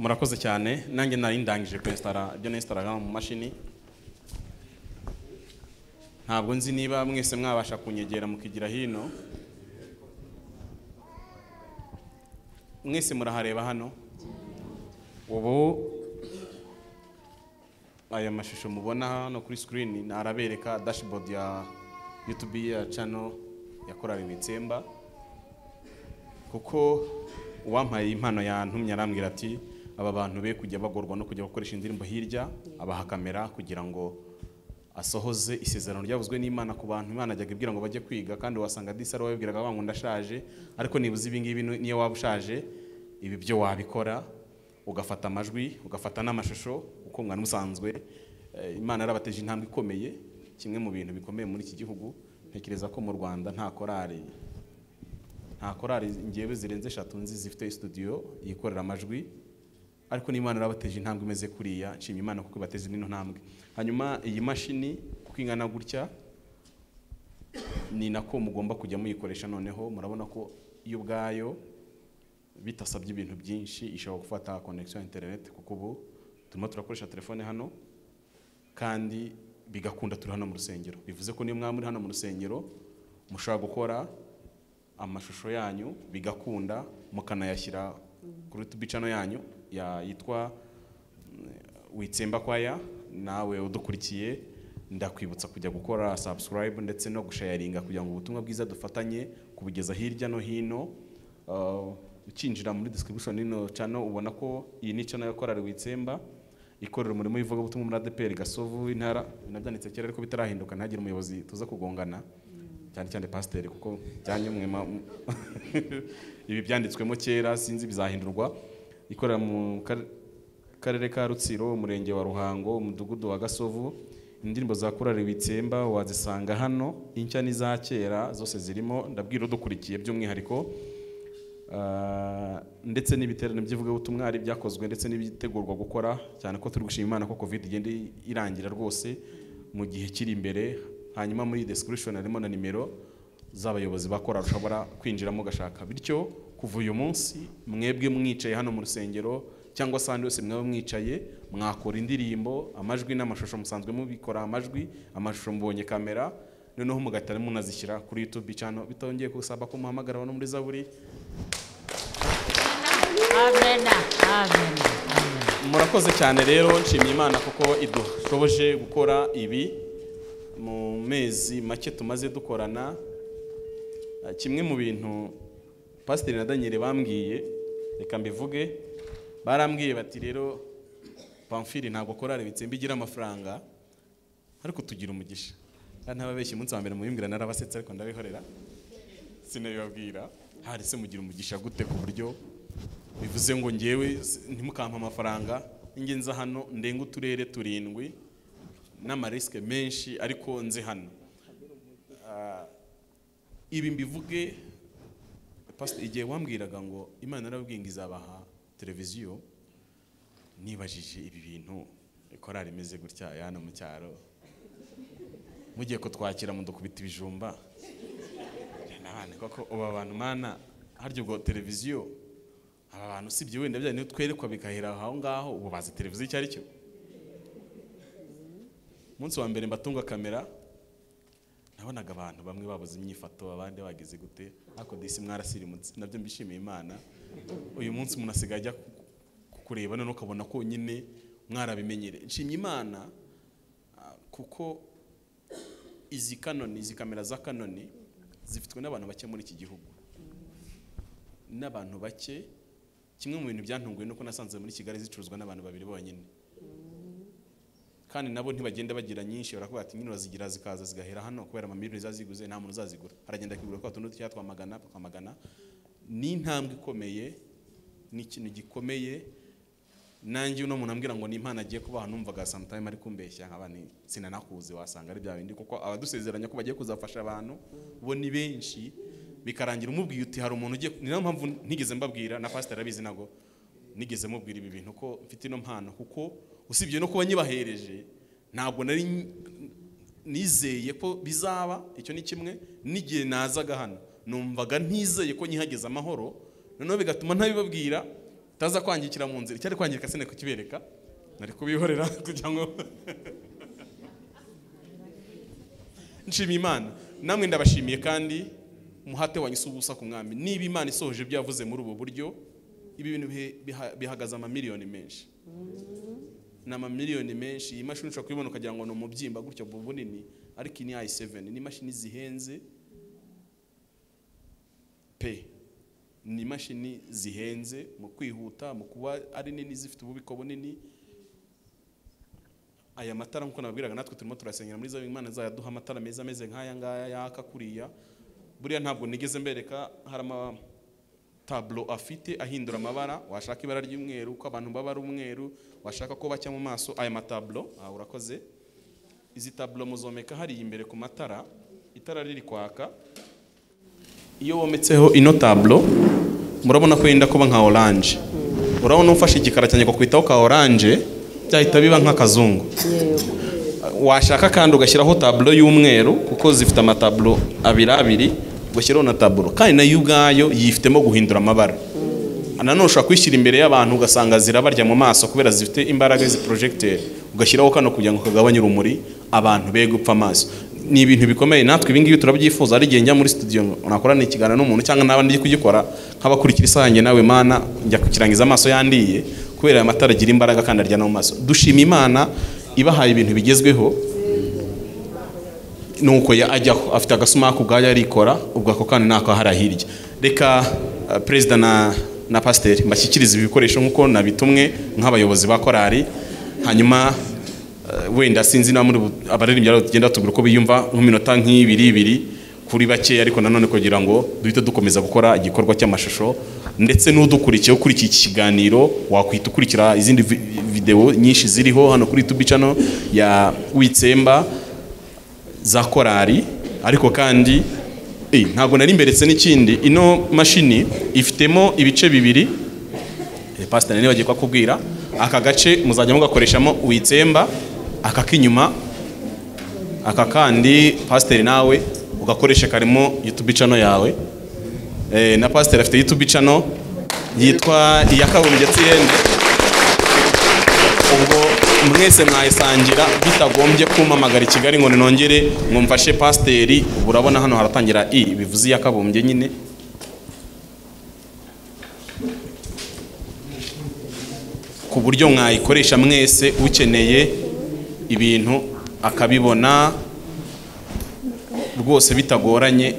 Murakoze cyane. Nanjye nari ndangije kwinstara ibyo ninstaraga mu mashini. Ntabwo nzi niba mwese mwabasha kunyegera mukigira hino. Mwese murahareba hano. Ubu aya mashusho mubona hano kuri screen arabereka dashboard ya YouTube ya channel ya Korali Witsemba, kuko uwampaye impano yantumye arambwira ati aba bantu be kujya bagorwa no kujya gukoresha indirimbo hirya, abaha kamera kugira ngo asohoze isezerano ryavuzwe n'Imana ku bantu. Imana ajyaga ibwira ngo bajye kwiga, kandi wasanga disi ari wabibwiraga ngo ndashaje, ariko nibuze ibi ngibi niyo waba ushaje ibi byo wabikora, ugafata amajwi ugafata n'amashusho uko mwari musanzwe. Imana yarabateje intambwe ikomeye, kimwe mu bintu bikomeye muri iki gihugu. Ntekereza ko mu Rwanda nta korali ngewe zirenze 3 nzi zifite studio yikorera amajwi, ariko n'Imana yarabateje intambwe imeze kuriya. Nshima Imana kuko ibateze ino ntambwe. Hanyuma iyi mashini kuko ingana gutya ni nako mugomba kujya muyikoresha. Noneho murabona ko iyo ubwayo bitasabye ibintu byinshi ishobora gufata connection internet, kuko ubu turimo turakoresha telefone hano kandi bigakunda turi hano mu rusengero. Bivuze ko niyo mwaba muri hano mu rusengero mushobora gukora amashusho yanyu bigakunda, mukanayashyira kuri YouTube channel yanyu yitwa Witsemba Kwaya. Nawe udukurikiye ndakwibutsa kujya gukora subscribe ndetse no gusharinga kugira ngo ubutumwa bwiza dufatanye kubugeza hirya no hino. Ukinjira muri description ino channel ubona ko iyi ni channel ya Korali Witsemba ikorera umurimo w'ivugabutumwa muri ADPR Gasovu intara. Nabyanditse kera ariko bitarahinduka, ntagire umuyobozi tuza kugongana, cyane cyane pasiteri, kuko byanyumwe ibi byanditswemo kera sinzi bizahindurwa. Ikorera mu karere ka Rutsiro, umurenge wa Ruhango, umudugudu wa Gasovu. Indirimbo za Korali Witsemba wazisanga hano, inshya n'iza kera zose zirimo. Ndabwira udukurikiye by'umwihariko, ndetse n'ibiterane by'ivugabutumwa ari byakozwe ndetse n'ibitegurwa gukora, cyane ko turi gushima Imana ko COVID igenda irangira rwose mu gihe kiri imbere. Hanyuma muri description harimo na nimero z'abayobozi bakora ushobora kwinjiramo gashaka. Bityo kuva uyu munsi mwebwe mwicaye hano mu rusengero cyangwa se ahandi hose mwaba mwicaye, mwakora indirimbo, amajwi n'amashusho musanzwe mubikora, amajwi amashusho mubonye kamera, noneho mugatara munazishyira kuri YouTube channel, bitongeye gusaba ko muhamagara abantu muri Zaburi. Amen, amen. Murakoze cyane rero, nshimye Imana kuko idushoboje gukora ibi mu mezi make tumaze dukorana. Kimwe mu bintu Pasiteri na Daniel bambwiye, reka mbivuge, barambwiye bati rero Pamphile ntabwo Korali Witsemba igira amafaranga, ariko tugira umugisha. Ntababeshye, umunsi wa mbere mubimbwira narabasetse, ariko ndabihorera sinabibabwira. Hari se mugira umugisha gute ku buryo bivuze ngo ngewe ntimukampa amafaranga, inge nza hano ndenga uturere 7 n'amariske menshi, ariko nze hano. Ibi mbivuge Pastor, igihe wambwiraga ngo Imana yarabwiye ngo izabaha televiziyo, nibajije ibi bintu korali imeze gutya hano mu cyaro, mugiye kutwakira mudukubita ibijumba nabane koko uba abantu mana harya ubwo televiziyo aba bantu usibye wenda bya niyo twerekwa bikahera aho ngaho, ubu bazi televiziyo icyo ari cyo. Umunsi wa mbere mbatunga kamera nabonaga abantu bamwe babuze imyifato, abandi bagize gute, ariko disi mwarasirimutse, nabyo mbishimiye Imana. Uyu munsi umuntu asigaye ajya kureba none ukabona ko nyine mwarabimenyere. Nshimye Imana kuko izi Canon, izi kamera za Canon zifitwe n'abantu bake muri iki gihugu, n'abantu bake. Kimwe mu bintu byantunguye nuko nasanze muri Kigali zicuruzwa n'abantu babiri bonyine, kandi nabo ntibagenda bagira nyinshi, barakuba ati nyine urazigira zikaza zigahera hano kubera amamiliyoni zaziguze nta muntu uzazigura, aragenda akigura kwa tuntu twa 100 Ni intambwe ikomeye, ni ikintu gikomeye. Nanjye uno muntu ambwira ngo ni impano agiye kubaha, numvaga sometime ari kumbeshya nkaba ni sinanakuze, wasanga ari bya bindi, kuko abadusezeranya ko bagiye kuzafasha abantu bo ni benshi, bikarangira umubwiye uti hari umuntu ugiye. Ni nayo mpamvu ntigeze mbabwira, na pastor arabizi, nago nigeze mubwira ibi bintu ko mfite ino mpano, kuko usibye no kuba nyibahereje ntabwo nari nizeye ko bizaba. Icyo ni kimwe. N'igihe nazaga hano numvaga ntizeye ko nyihageze amahoro, noneho bigatuma ntabibabwira. Itaza kwangikira mu nzira, icyari kwangirika sine kukibereka, nari kubihorera kugira ngo nshima Imana. Namwe ndabashimiye kandi umuhate wanyu si ubusa ku mwami. Niba Imana isohoje ibyo yavuze muri ubu buryo, ibi bintu bihagaze amamiliyoni menshi. Ni amamiliyoni menshi. Iyi mashini ushobora kuyibona ukagira ngo ni umubyimba gutyo bunini, ariko iyi ni i7, ni imashini zihenze pe. Ni imashini zihenze mu kwihuta, mu kuba ari nini, zifite ububiko bunini. Aya matara nkuko nababwiraga, natwe turimo turasengera muri za Imana izayaduha amatara meza ameze nk'aya ngaya yaka kuriya. Buriya ntabwo nigeze mbereka, hari ama tableau afite ahindura amabara, washaka ibara ry'umweru ko abantu baba ari umweru, washaka ko bacya mu maso. Aya matableau, urakoze. Izi tableau muzomeka hari imbere ku matara, itara riri kwaka. Iyo wometseho ino tableau murabona ko yenda kuba nka orange. Urabona ufashe igikara cyane kwitaho ka orange byahita biba nk'akazungu. Washaka kandi ugashyiraho tableau y'umweru, kuko zifite amatableau abiri abiri, ugashyiraho na tableau kandi nayo ubwayo yifitemo guhindura amabara. Nanone ushobora kwishyira imbere y'abantu ugasanga zirabarya mu maso kubera zifite imbaraga izi projecteur, ugashyiraho kano kugira ngo kagabanye urumuri abantu be gupfa amaso. Ni ibintu bikomeye, natwe ibi ngibi turabyifuza. Ari igihe njya muri studio nakorana ikiganiro n'umuntu cyangwa naba ndi kugikora nk'abakurikira isange nawe Mana, njya kukirangiza amaso yandiye kubera aya matara agira imbaraga kandi aryana mu maso. Dushima Imana ibahaye ibintu bigezweho. Nuko ya ajyaho afite agasumaku ubwayo arikora, ubwo ako kandi nako hari hirya. Reka president na pasteur mbashyikirize ibi bikoresho nkuko nabitumwe nk'abayobozi ba korari, hanyuma wenda sinzi na muri abaririmbyi tugenda tugura uko biyumva nk'iminota nk'ibiri ibiri kuri bake, ariko nanone kugira ngo duhite dukomeza gukora igikorwa cy'amashusho. Ndetse n'udukurikiye ukurikiye iki kiganiro wakwita ukurikira izindi video nyinshi ziriho hano kuri YouTube channel ya Witsemba za korari. Ariko kandi ntabwo nari mberetse n'ikindi, ino mashini ifitemo ibice bibiri. Pastor nene bagiye kwakubwira aka gace muzajya mugakoreshamo Witsemba, aka kinyuma, aka kandi pastor nawe ugakoresha karimo YouTube channel yawe. Na pastor afite YouTube channel yitwa Iyakabumbye TN. Ubwo mwese mwayisangira bitagombye kumpamagara i Kigali ngo ninongere ngo mfashe pasiteri. Ubu urabona hano haratangira i bivuze Iyakabumbye nyine. Ku buryo mwayikoresha mwese, ukeneye ibintu akabibona rwose bitagoranye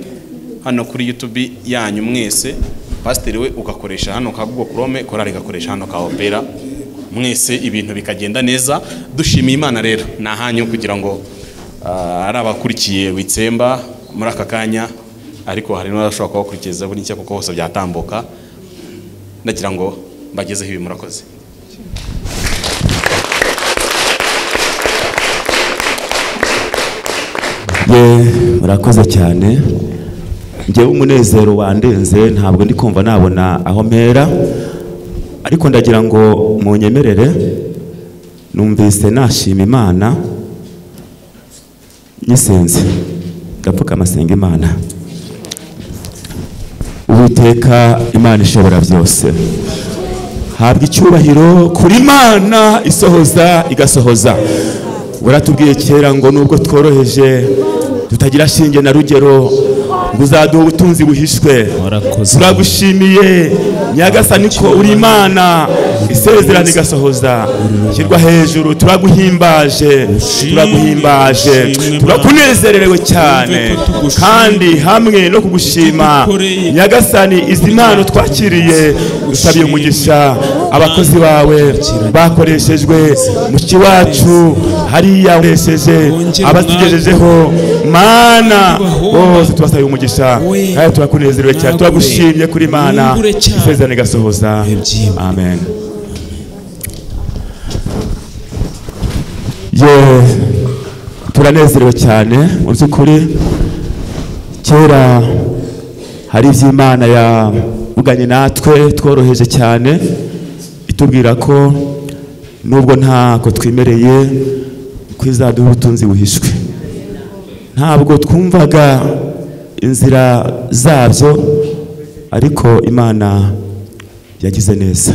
hano kuri YouTube yanyu mwese. Pasiteri we ugakoresha hano ka Google Chrome, korari igakoresha hano ka Opera, mwese ibintu bikagenda neza. Dushimiye Imana rero nahanyu kugira ngo ari abakurikiye Witsemba muri aka kanya, ariko hari n'abashobora kubakurikiza buri cyo kuko hose byatambuka. Ndagira ngo mbagezeho ibi, murakoze. Ye, murakoze cyane. Njyewe umunezero wandenze, ntabwo ndi kumva nabona aho mpera, ariko ndagira ngo munyemerere. Numvise nashima Imana nyisenze, ndapfuka amasenga Imana. Uwiteka Imana ishobora byose, habwa icyubahiro kuri Imana isohoza igasohoza. Waratubwiye kera ngo nubwo tworoheje tutagira shinge na rugero, ngo uzaduha ubutunzi buhishwe. Turagushimiye Nyagasani ko uri Imana isezerano igasohoza. Shyirwa hejuru, turaguhimbaje, turaguhimbaje, turakunezerewe cyane. Kandi hamwe no kugushima Nyagasani, izi mpano twakiriye dusabiye umugisha abakozi bawe bakoreshejwe mu kiwacu hariya uresheje abatugejejeho Mana bose tubasabiye umugisha kandi turakunezerewe cyane, turagushimye kuri Imana isezerano igasohoza. Amen. Ye, turanezerewe cyane mu by'ukuri. Kera hari iby'Imana yavuganye natwe tworoheje cyane, itubwira ko nubwo ntako twimereye ko izaduha ubutunzi buhishwe. Ntabwo twumvaga inzira zabyo, ariko Imana yagize neza.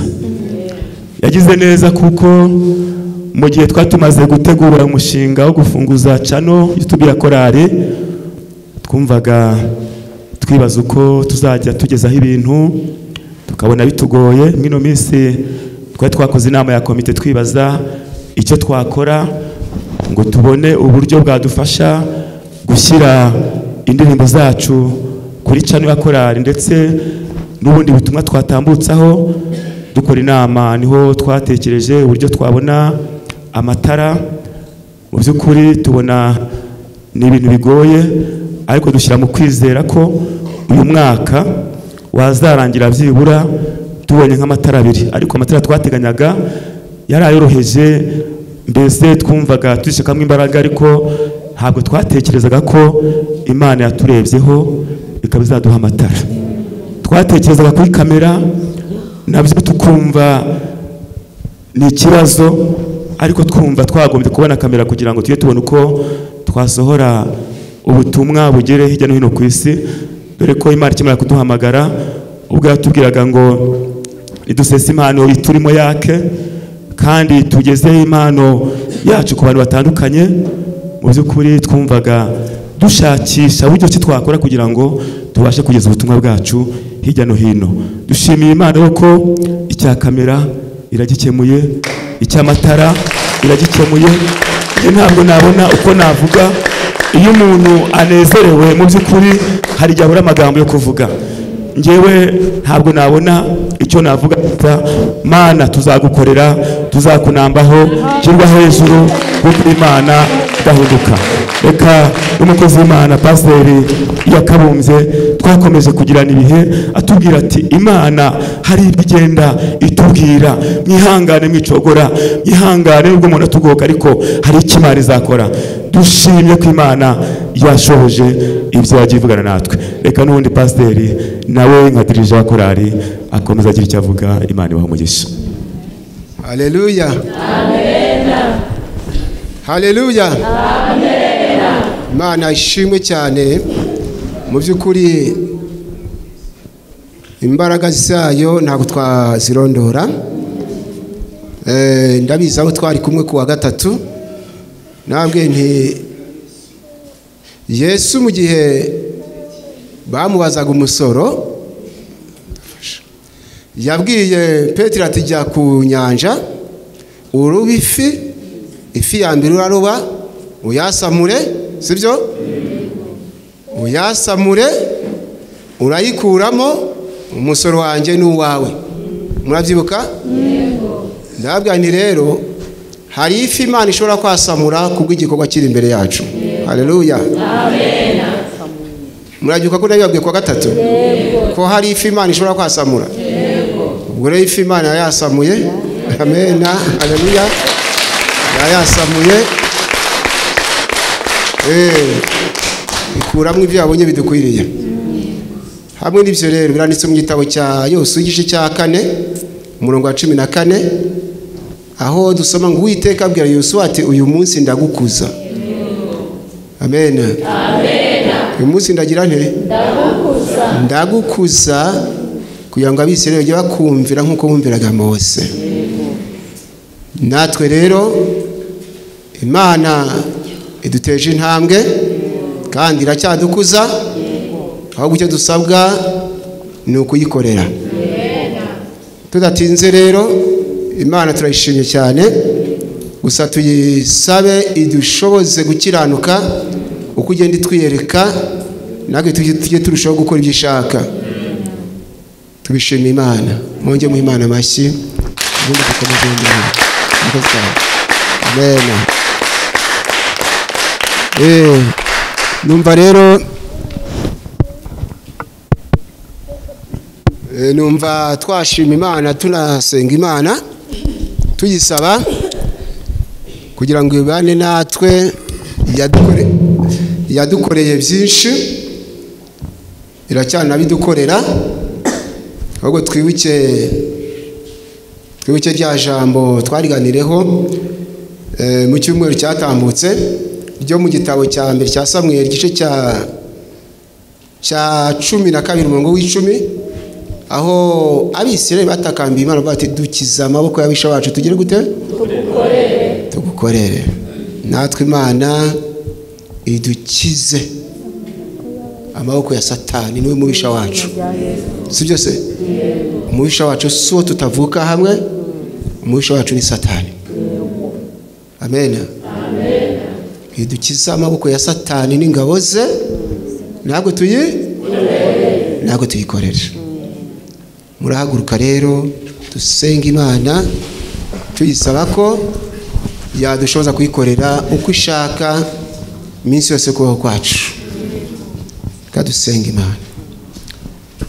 Yagize neza kuko mu gihe twatumaze gutegura umushinga wo gufunguza channel YouTube ya korali, twumvaga twibaza uko tuzajya tugezaho ibintu, tukabona bitugoye. Mwino minsi twari twakoze inama ya komite twibaza icyo twakora ngo tubone uburyo bwadufasha gushyira indirimbo zacu kuri channel ya korali ndetse n'ubundi butumwa twatambutsaho. Dukora inama niho twatekereje uburyo twabona amatara. Mu by'ukuri tubona ni ibintu bigoye, ariko dushyira mu kwizera ko uyu mwaka wazarangira byibura tubonye nk'amatara abiri. Ariko amatara twateganyaga yari ayoroheje, mbese twumvaga dushakamo imbaraga, ariko ntabwo twatekerezaga ko Imana yaturebyeho ikaba izaduha amatara. Twatekerezaga kuri kamera nabyo tukumva ni ikibazo, ariko twumva twagombye kubona kamera kugira ngo tujye tubona uko twasohora ubutumwa bugere hirya no hino ku isi. Dore ko Imana ikimara kuduhamagara ubwo yatubwiraga ngo idusese impano iturimo yake kandi tugezeho impano yacu ku bantu batandukanye. Mu by'ukuri twumvaga dushakisha uburyo ki twakora kugira ngo tubashe kugeza ubutumwa bwacu hirya no hino. Dushimiye Imana ko icya kamera iragikemuye, icy'amatara iragikemuye. Ntabwo nabona uko navuga. Iyo umuntu anezerewe mu by'ukuri hari igihe abura amagambo yo kuvuga. Njyewe ntabwo nabona icyo navuga. Mana tuzagukorera, tuzakunambaho, shyirwa hejuru kuko Imana idahinduka. Reka n'umukozi w'Imana Pasiteri Yakabumbye twakomeje kugirana ibihe atubwira ati Imana hari ibyo igenda itubwira, mwihangane mwicogora, mwihangane nubwo umuntu atugoka, ariko hari icyo Imana izakora. Dushimye ko Imana yashohoje ibyo yagiye ivugana natwe. Reka n'ubundi pasiteri nawe nka dirija wa korali akomeza agira icyo avuga. Imana ibahe umugisha. Haleluya, amen. Haleluya, amen. Imana ishimwe cyane. Mu by'ukuri imbaraga zayo ntabwo twazirondora. Ndabizi aho twari kumwe kuwa gatatu, nabwe nti Yesu mu gihe bamubazaga umusoro yabwiye Petero ati jya ku nyanja urobe ifi, ifi ya mbere uraroba uyasamure, sibyo? Uyasamure urayikuramo, umusoro wanjye ni uwawe. Murabyibuka? Ndabwira nti rero hari ifi Imana ishobora kwasamura kubw'igikorwa kiri imbere yacu. Haleluya, amen. Murabyibuka ko nabibabwiye kuwa gatatu ko hari ifi Imana ishobora kwasamura? Ubwo rero ifi Imana yasamuye, amen, haleluya, yayasamuye ikuramo ibyo yabonye bidukwiriye. Hamwe n'ibyo rero biranditse mu gitabo cya Yosuwa igice cya 4 umurongo wa 14, aho dusoma ngo Uwiteka abwira Yosuwa ati uyu munsi ndagukuza. Amen, amen. Uyu munsi ndagira nte? Ndagukuza. Ndagukuza kugira ngo Abisirayeli bajye bakumvira nk'uko bumviraga Mose. Natwe rero Imana iduteje intambwe kandi iracyadukuza, ahubwo icyo dusabwa ni ukuyikorera. Tudatinze rero Imana turayishimye cyane, gusa tuyisabe idushoboze gukiranuka uko ugenda itwiyereka, natwe tujye turushaho gukora ibyo ishaka. Tubishimiye Imana. Mwongere muhe Imana amashyi, ubundi dukomeze imbere. Amen. Numva rero numva twashima Imana, tunasenga Imana tuyisaba kugira ngo ibane natwe. Yadukoreye byinshi, iracyanabidukorera. Ahubwo twibuke rya jambo twariganireho mu cyumweru cyatambutse ryo mu gitabo cya mbere cya Samweli igice cya 12 umurongo w'icumi, Aho Abisirayeli batakambiye Imana bati dukiza amaboko y'abisha bacu tugire gute? Tugukorere. Natwe Imana idukize amaboko ya Satani, niwe mubisha wacu. Si byo se? Umubisha wacu si uwo tutavuka hamwe, umubisha wacu ni Satani. Amen. Idukiza amaboko ya Satani n'ingabo ze, ntabwo tuyikorera. Murahaguruka rero dusenga Imana tuyisaba ko yadushoboza kuyikorera uko ishaka iminsi yose kubaho kwacu. Kadusenga Imana.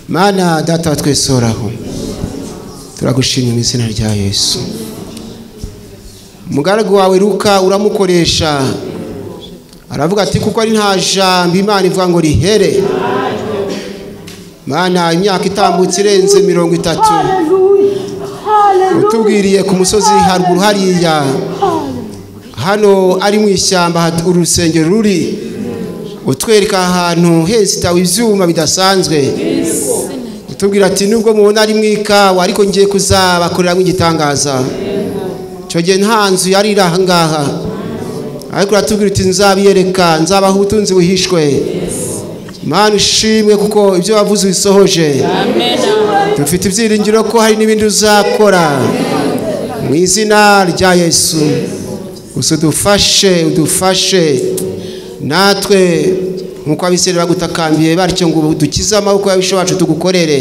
Mana Data wa twese uhoraho, turagushimira mu izina rya Yesu. Umugaragu wawe Luka uramukoresha, aravuga ati kuko ari nta jambo Imana ivuga ngo rihere. Mana, imyaka itambutse irenze 30 utubwiriye ku musozi haruguru hariya, hano ari mu ishyamba urusengero ruri, utwereka ahantu hesitawe ibyuma bidasanzwe, utubwira ati nubwo mubona ari mu ikawa ariko ngiye kuzabakoreramo igitangaza. Icyo gihe nta nzu yari iri aha ngaha, ariko uratubwira uti nzabiyereka, nzabaha ubutunzi buhishwe. Mana ushimwe kuko ibyo wavuze ubisohoje. Dufite ibyiringiro ko hari n'ibindi uzakora mu izina rya Yesu. Gusa udufashe, udufashe natwe nk'uko Abisirayeli bagutakambiye batyo ngo dukize amaboko y'abisha bacu tugukorere.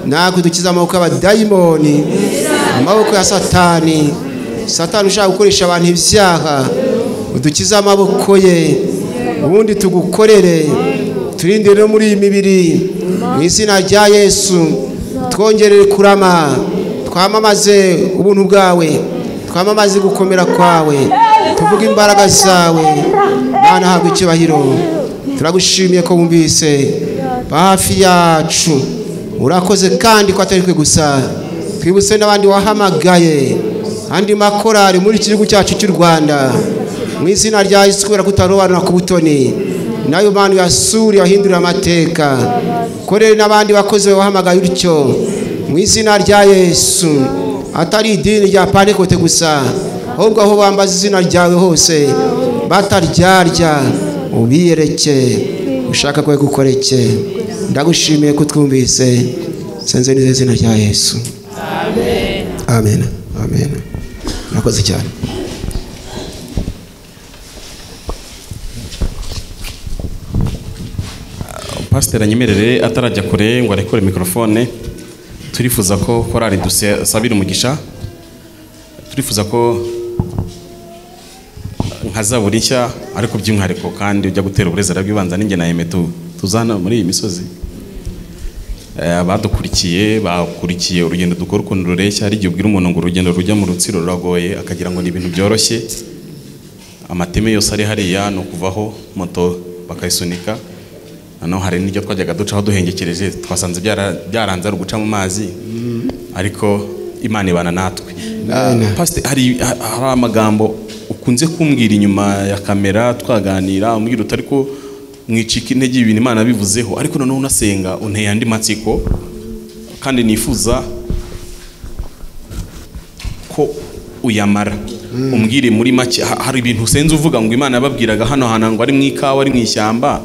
Natwe dukize amaboko y'abadayimoni, amaboko ya Satani. Satani ushaka gukoresha abantu ibyaha, udukize amaboko ye, ubundi tugukorere. Turinde no muri iyi mibiri mu izina rya Yesu. Twongerere kurama, twamamaze ubuntu bwawe, twamamaze gukomera kwawe, tuvuge imbaraga zawe. Mana, habwa icyubahiro. Turagushimiye ko wumvise hafi yacu. Urakoze kandi ko atari twe gusa, twibutse n'abandi wahamagaye, andi makorari muri iki gihugu cyacu cy'u Rwanda mu izina rya Yesu, kubera kutarobanura ku butoni nayo Mana yasuri yahindura amateka. Korere n'abandi bakozi wahamagaye utyo mu izina rya Yesu, atari idini rya Pentekote gusa, ahubwo aho bambaza izina ryawe hose bataryarya, ubiyereke ushaka ko gukoreke. Ndagushimiye kutwumvise, senze neza izina rya Yesu. Amen. Amen. Amen. Murakoze cyane. Pastor anyemerere atarajya kure ngo arekure mikrofone, turifuza ko korali dusabira umugisha, turifuza ko nka Zaburi nshya ariko by'umwihariko kandi ujya gutera uburezi bw'ibanza n'inge na Aime tuzana muri iyi misozi. Abadukurikiye bakurikiye urugendo dukora ukuntu rureshya. Hari igihe ubwira umuntu ngo urugendo rujya mu Rutsiro ruragoye akagira ngo ni ibintu byoroshye. Amateme yose ari hariya ni ukuvaho moto bakayisunika. Noneho hari n'iryo twajyaga ducaho duhengekereje, twasanze byaranze ari uguca mu mazi, ariko Imana ibana natwe. Pastor, hari amagambo ukunze kumbwira inyuma ya kamera twaganira, umbwira utari ko mwicika intege ibintu Imana bivuzeho, ariko noneho unasenga unteye andi matsiko kandi nifuza ko uyamara. Umbwire muri make, hari ibintu usenze uvuga ngo Imana yababwiraga hano hantu ngo ari mu ikawa ari mu ishyamba,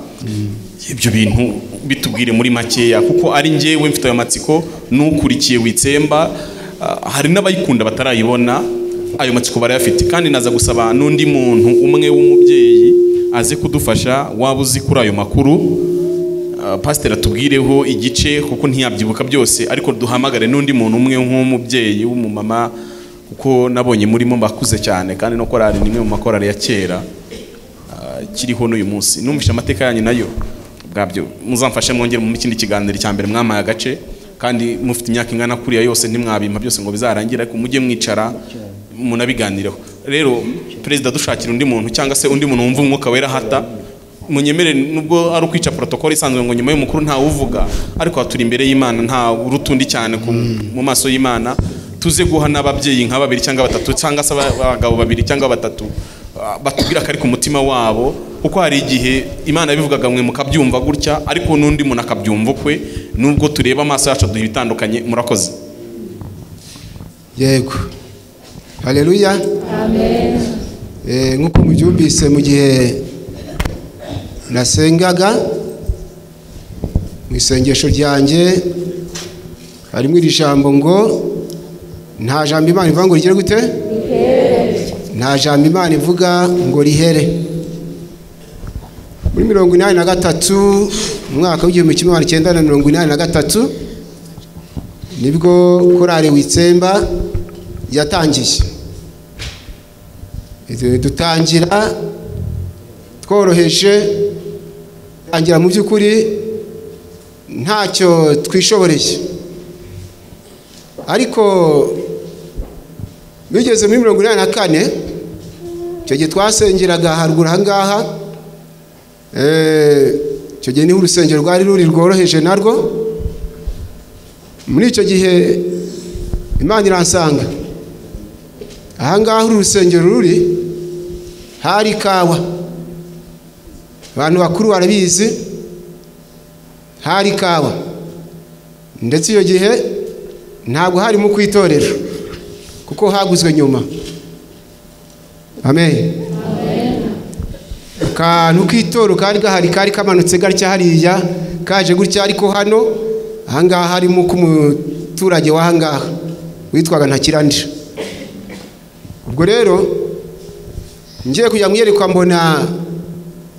ibyo bintu bitubwire muri makeya, kuko ari njyewe mfite ayo matsiko n'ukurikiye witsemba. Hari n'abayikunda batarayibona, ayo matsiko barayafite. Kandi naza gusaba n'undi muntu umwe w'umubyeyi aze kudufasha, waba uzi kuri ayo makuru. Pastor atubwireho igice kuko ntiyabyibuka byose, ariko duhamagare n'undi muntu umwe nk'umubyeyi w'umumama, kuko nabonye murimo bakuze cyane kandi no korali nimwe mu makorali ya kera kiriho n'uyu munsi. Numvishe amateka yanyu nayo bwabyo, muzamfashe mwongere mu kindi kiganiro cya mbere mwamaye agace, kandi mufite imyaka ingana kuriya yose ntimwabimpa byose ngo bizarangira, ariko mujye mwicara munabiganireho. Rero perezida dushakira undi muntu cyangwa se undi muntu wumva umwuka wera hata munyemere, nubwo ari ukwica protocol isanzwe ngo nyuma y'umukuru nta uvuga, ariko turi imbere y'Imana nta urutundi cyane mu maso y'Imana. Tuze guha n'ababyeyi nka babiri cyangwa batatu cyangwa se abagabo babiri cyangwa batatu Batubwira ko ari ku mutima wabo, kuko hari igihe Imana yabivugaga mwe mukabyumva gutya, ariko n'undi muntu akabyumva ukwe, nubwo tureba amaso yacu aduha ibitandukanye. Murakoze. Yego, haleluya, amen. Nk'uko mubyumvise, mu gihe nasengaga mu isengesho ryanjye harimo iri jambo ngo nta jambo Imana ivuga ngo rigere gute? Nta jambo Imana ivuga ngo rihere. Muri 83, mu mwaka w'1983, nibwo korali Witsemba yatangiye. Dutangira tworoheje, tangira mu by'ukuri ntacyo twishoboreye, ariko bigeze muri 84, icyo gihe twasengeraga haruguru ahangaha. Icyo gihe niho urusengero rwari ruri rworoheje narwo. Muri icyo gihe Imana iransanga ahangaha uru rusengero ruri, hari ikawa, abantu bakuru barabizi, hari ikawa. Ndetse iyo gihe ntabwo harimo kwitorera kuko haguzwe nyuma. Amen. Akantu k'itoro kari gahari, kari kamanutse gatya hariya, kaje gutya, ariko hano ahangaha harimo k'umuturage w'ahangaha witwaga Ntakirandira. Ubwo rero ngiye kujya mwiyerekwa, mbona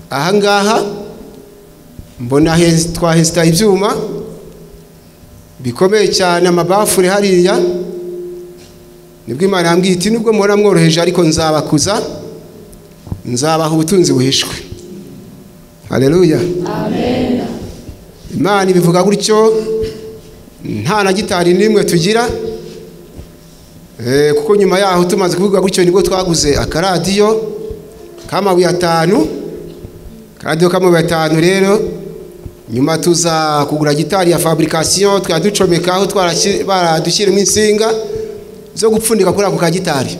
ahangaha, mbona twahesita ibyuma bikomeye cyane, amabafure hariya. Nibwo Imana yambwiye iti nubwo muhora mworoheje, ariko nzabakuza, nzabaha ubutunzi buhishwe. Haleluya, amen. Imana ibivuga gutyo, nta na gitari n'imwe tugira. Kuko nyuma yaho tumaze kuvuga gutyo nibwo twaguze akaradiyo k'amabuye 5, akaradiyo k'amabuye 5. Rero nyuma tuza kugura gitari ya fabrication, twaducomekaho, baradushyiramo insinga zo gupfundika kuri ako ka gitari.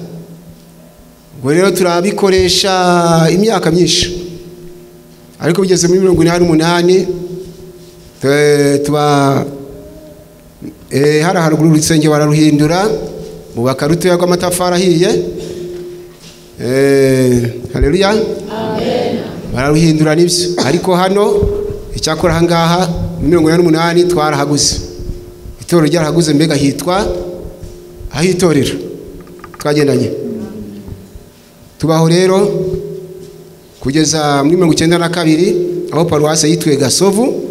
Ubwo rero turabikoresha imyaka myinshi, ariko bigeze muri 88 tuba hari haruguru urusengero bararuhindura, bubaka rutoya rw'amatafari ahiye. Haleluya, amen. Bararuhindura nibyo, ariko hano icyakora ahangaha 88 twarahaguze, itorero ryarahaguze, mbega hitwa aho itorero twagendanye. Tubaho rero kugeza muri 92, aho paruwasi yitwe Gasovu.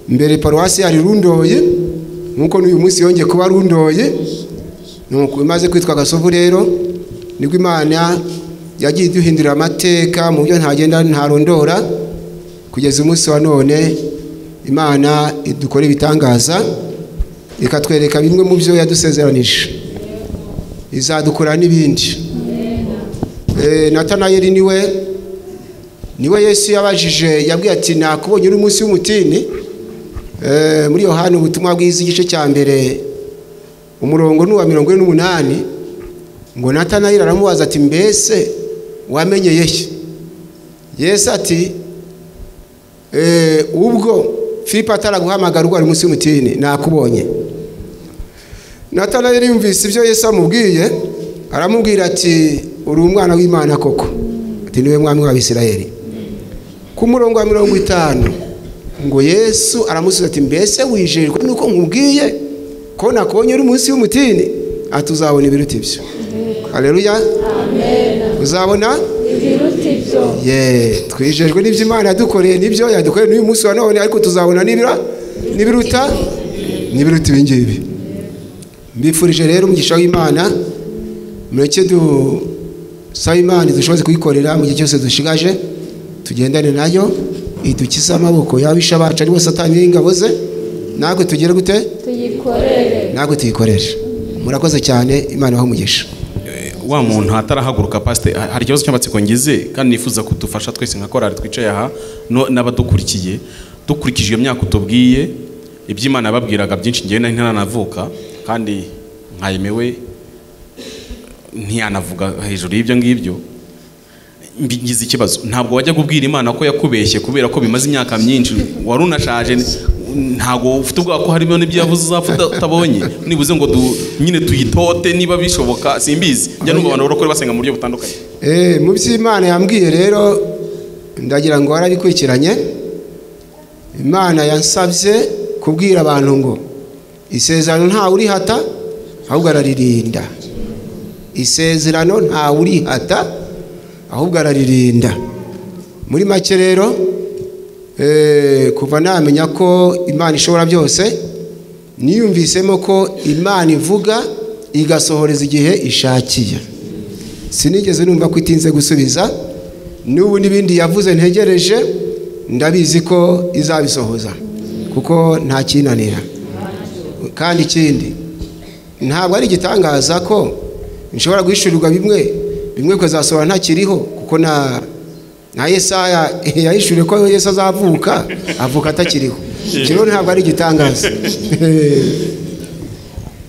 Mbere paruwasi yari Rundoye, nkuko n'uyu munsi yongeye kuba Rundoye. Nuko imaze kwitwa Gasovu rero nibwo Imana yagiye iduhindurira amateka mu buryo ntagenda ntarondora, kugeza umunsi wa none Imana idukora ibitangaza, ikatwereka bimwe mu byo yadusezeranije, izadukora n'ibindi. Natanayeli niwe Yesu yabajije, yabwiye ati nakubonye uri munsi y'umutini. Muri Yohana ubutumwa bwiza igice cya mbere umurongo ni uwa 48, ngo Natanayeli aramubaza ati mbese wamenyeye he? Yesu ati ubwo Filipo ataraguhamagara ubwo ari munsi y'umutini nakubonye. Natanayeli yumvise ibyo Yesu amubwiye, aramubwira ati uri umwana w'Imana koko, ati niwe mwami w'Abisirayeli. Ku murongo wa 50 ngo Yesu aramusubiza ati mbese wijejwe nuko nkubwiye ko nakubonye uri munsi y'umutini? Ati uzabona ibiruta ibyo. Haleluya, amen. Uzabona ibiruta ibyo. Twijejwe n'ibyo Imana yadukoreye, n'ibyo yadukoreye n'uyu munsi wa none, ariko tuzabona n'ibiruta ibi ngibi. Mbifurije rero umugisha w'Imana, mureke dusabe Imana dushoboze kuyikorera mu gihe cyose dushigaje, tugendane nayo, idukize amaboko y'abisha bacu ari bo Satani n'ingabo ze, natwe tugere gute? Tuyikorere. Natwe tuyikorere. Murakoze cyane, Imana ibahe umugisha. Wa muntu atarahaguruka, pastor, hari ikibazo cy'amatsiko ngize kandi nifuza kudufasha twese nka korali twicaye aha n'abadukurikiye. Dukurikije iyo myaka utubwiye, iby'Imana yababwiraga byinshi, ngewe nari ntaranavuka kandi nkayemewe ntiyanavuga hejuru y'ibyo ngibyo. Mbigize ikibazo, ntabwo wajya kubwira Imana ko yakubeshye kubera ko bimaze imyaka myinshi, wari unashaje, ntabwo ufite ubwoba ko harimo n'ibyo yavuze uzapfa utabonye, nibuze ngo nyine tuyitote niba bishoboka, simbizi. Njya numva abantu barokore basenga mu buryo butandukanye. Mu by'Imana yambwiye rero ndagira ngo warabikurikiranye. Imana yansabye kubwira abantu ngo isezerano ntawe urihata ahubwo araririnda. Isezerano ntawe urihata ahubwo araririnda. Muri make rero kuva namenya ko Imana ishobora byose, niyumvisemo ko Imana ivuga igasohoreza igihe ishakiye. Sinigeze numva ko itinze gusubiza, n'ubu n'ibindi yavuze ntegereje ndabizi ko izabisohoza kuko nta kinanira. Kandi ikindi, ntabwo ari igitangaza ko nshobora guhishurirwa bimwe bimwe kuzasohora ntakiriho, kuko na Yesaya yahishuriye ko Yesu azavuka, avuka atakiriho. Rero ntabwo ari igitangaza.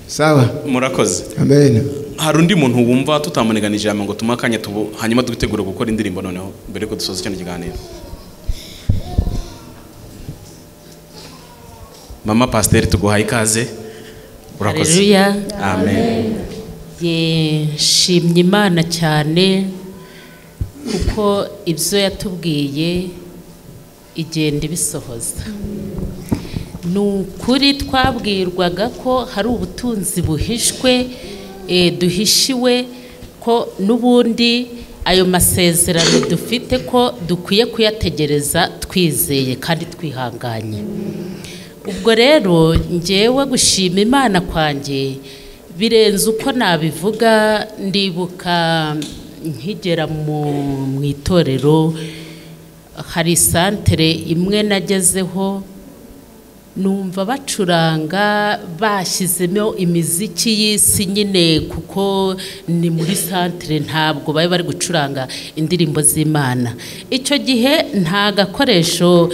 Sawa, murakoze. Amen. Hari undi muntu wumva tutamuniganije ijambo ngo tumakanye tubu hanyuma dutegure gukora indirimbo noneho mbere ko dusoza kino kiganiro? Mama Pasiteri, tuguhaye ikaze. Urakoze. Haleluya. Amen. Nshimye Imana cyane kuko ibyo yatubwiye igenda ibisohoza. Ni ukuri twabwirwaga ko hari ubutunzi buhishwe, duhishiwe, ko n'ubundi ayo masezerano dufite ko dukwiye kuyategereza twizeye kandi twihanganye. Ubwo rero njyewe gushima Imana kwanjye birenze uko nabivuga. Ndibuka nkigera mu itorero hari santere imwe nagezeho, numva bacuranga bashyizemo imiziki y'isi nyine, kuko ni muri santere ntabwo bari bari gucuranga indirimbo z'Imana. Icyo gihe nta gakoresho